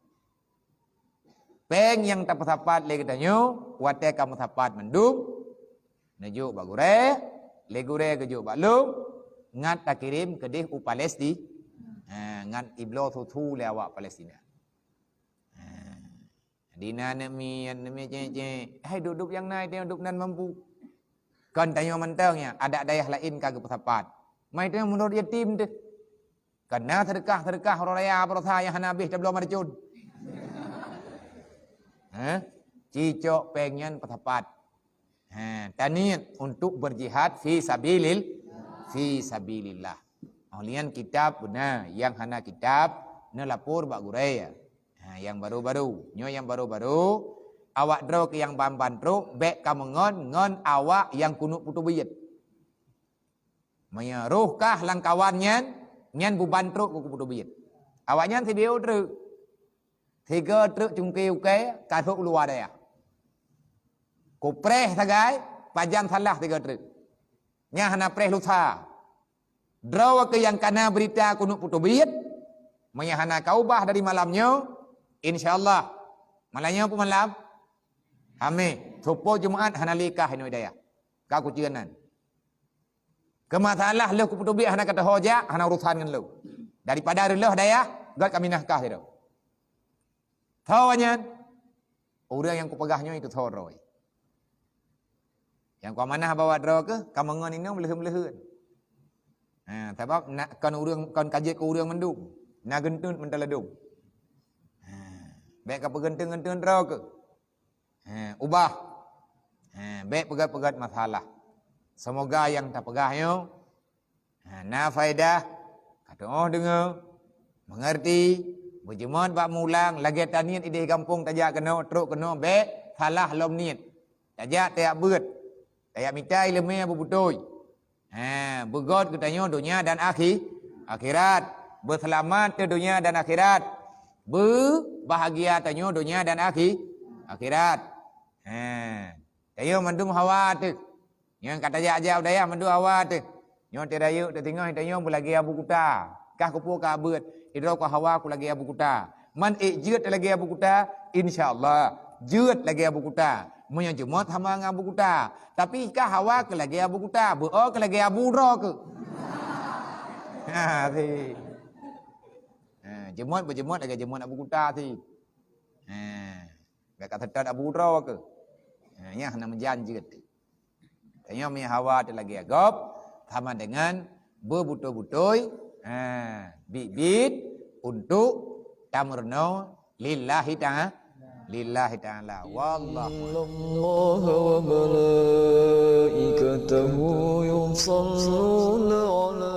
Péng nyang tapeusapat lé geutanyoe, watée ka meusapat mandum, neujok bak gurée, lé gurée geujok bak lôn, ngat takirém keudeh u Palesti-, ha, ngat ibloe su-su lé awak Palestina. Ha. Di na aneuk miet, aneuk miet cék-cék. Hai, dub-dub nyang na, itée dub nan mampu. Kon tanyoe mantong nyan, adak dayah laén ka geupeusapat. Mai tanyoe meunurot yatim teuh. Kon na seudeukah-seudeukah uroe raya baroesa nyang hana habéh tabloe marcon. Hah? Cicok péng nyan peusapat. Ha, taniet untuk berjihad fi sabilil-, fi sabilillah. Oh, lian kitab beuna, nyang hana kitab neulapor bak gurée. Ha, nyang baru-baru. Nyoe nyang baru-baru, awak droe keu nyang ban-ban trok, bék kameungon ngon awak nyang keuneuk putôh beuet. Meunyoe roh kah lam kawan nyan, nyan buban trok keu putôh beuet. Awak nyan sibieu treuk. Sigoe treuk cungké ukée ka sôk luwa dayah. Kupreh sagai, pajan salah sigoe treuk. Nyan hana preh lusa. Droe keu nyang kana beurita keuneuk putôh beuet, meunyoe hana ka ubah dari malam nyoe, insya Allah, malam nyoe peue malam? Hamé, seupôt Jumat hana lé kah inoe dayah. Ka kucue nan. Keu masalah lheueh kuputôh beuet hana ka teuho jak, hana urosan ngon lôn. Daripada reuloh dayah, göt kaminah kah sidroe. Tho nyan, ureuëng nyang kupeugah nyoe itu tho droe. Nyang kuamanah bak droe keuh, kameungon inong meuleuheun-meuleuheun. Ha, sabab na, kon ureuëng, kon ka jeuet keu ureuëng mandum. Na geunteuen meuteulodong. Ha, bék ka peugeunteueng-geunteuen droe keuh. Ha, ubah. Ha, bék peugét-peugét masalah. Seumoga nyang tapeugah nyoe, ha, na faedah, ka tuoh deungoe, meungeurti, beujeuet bak mulang, lagée taniet ideh gampông tajak keunoe, trok keunoe, bék salah lom niet. Tajak tajak beuet, tajak mita iéleumé beubeutôi. Ha, beugét geutanyoe donya dan akhi-, akhirat. Beuseulamat teuh donya dan akhirat. Beubahgia tanyoe donya dan akhi-, akhirat. Ha, tanyoe mandum hawa teuh. Nyang ka tajak-jak u dayah mandum hawa teuh. Nyoe teuh rayeuk teuh singoh tanyoe beulagée Abu Kuta. Kah kupeue ka beuet, idroe ku hawa ku lagée Abu Kuta. Man ék jeuet lagée Abu Kuta, insya Allah jeuet lagée Abu Kuta. Meunyoe jeumot sama ngon Abu Kuta, tapi ka hawa keu lagée Abu Kuta, beu-o keu lagée Abu droe keuh. Ha, si. Ha, jeumot beujeumot lagée jeumot Abu Kuta si. Ha, gak ka seutôt Abu droe keuh. Ha, nyan hana meujan jeuet. Tanyoe meuhawa teuh lagée gob, sama dengan beubeutôi-beutôi, ha, biet-biet untuk tameurunoe lillahi ta'a-, lillahi ta'ala. Wallahu a'lam. إن الله وملائكته يصلون على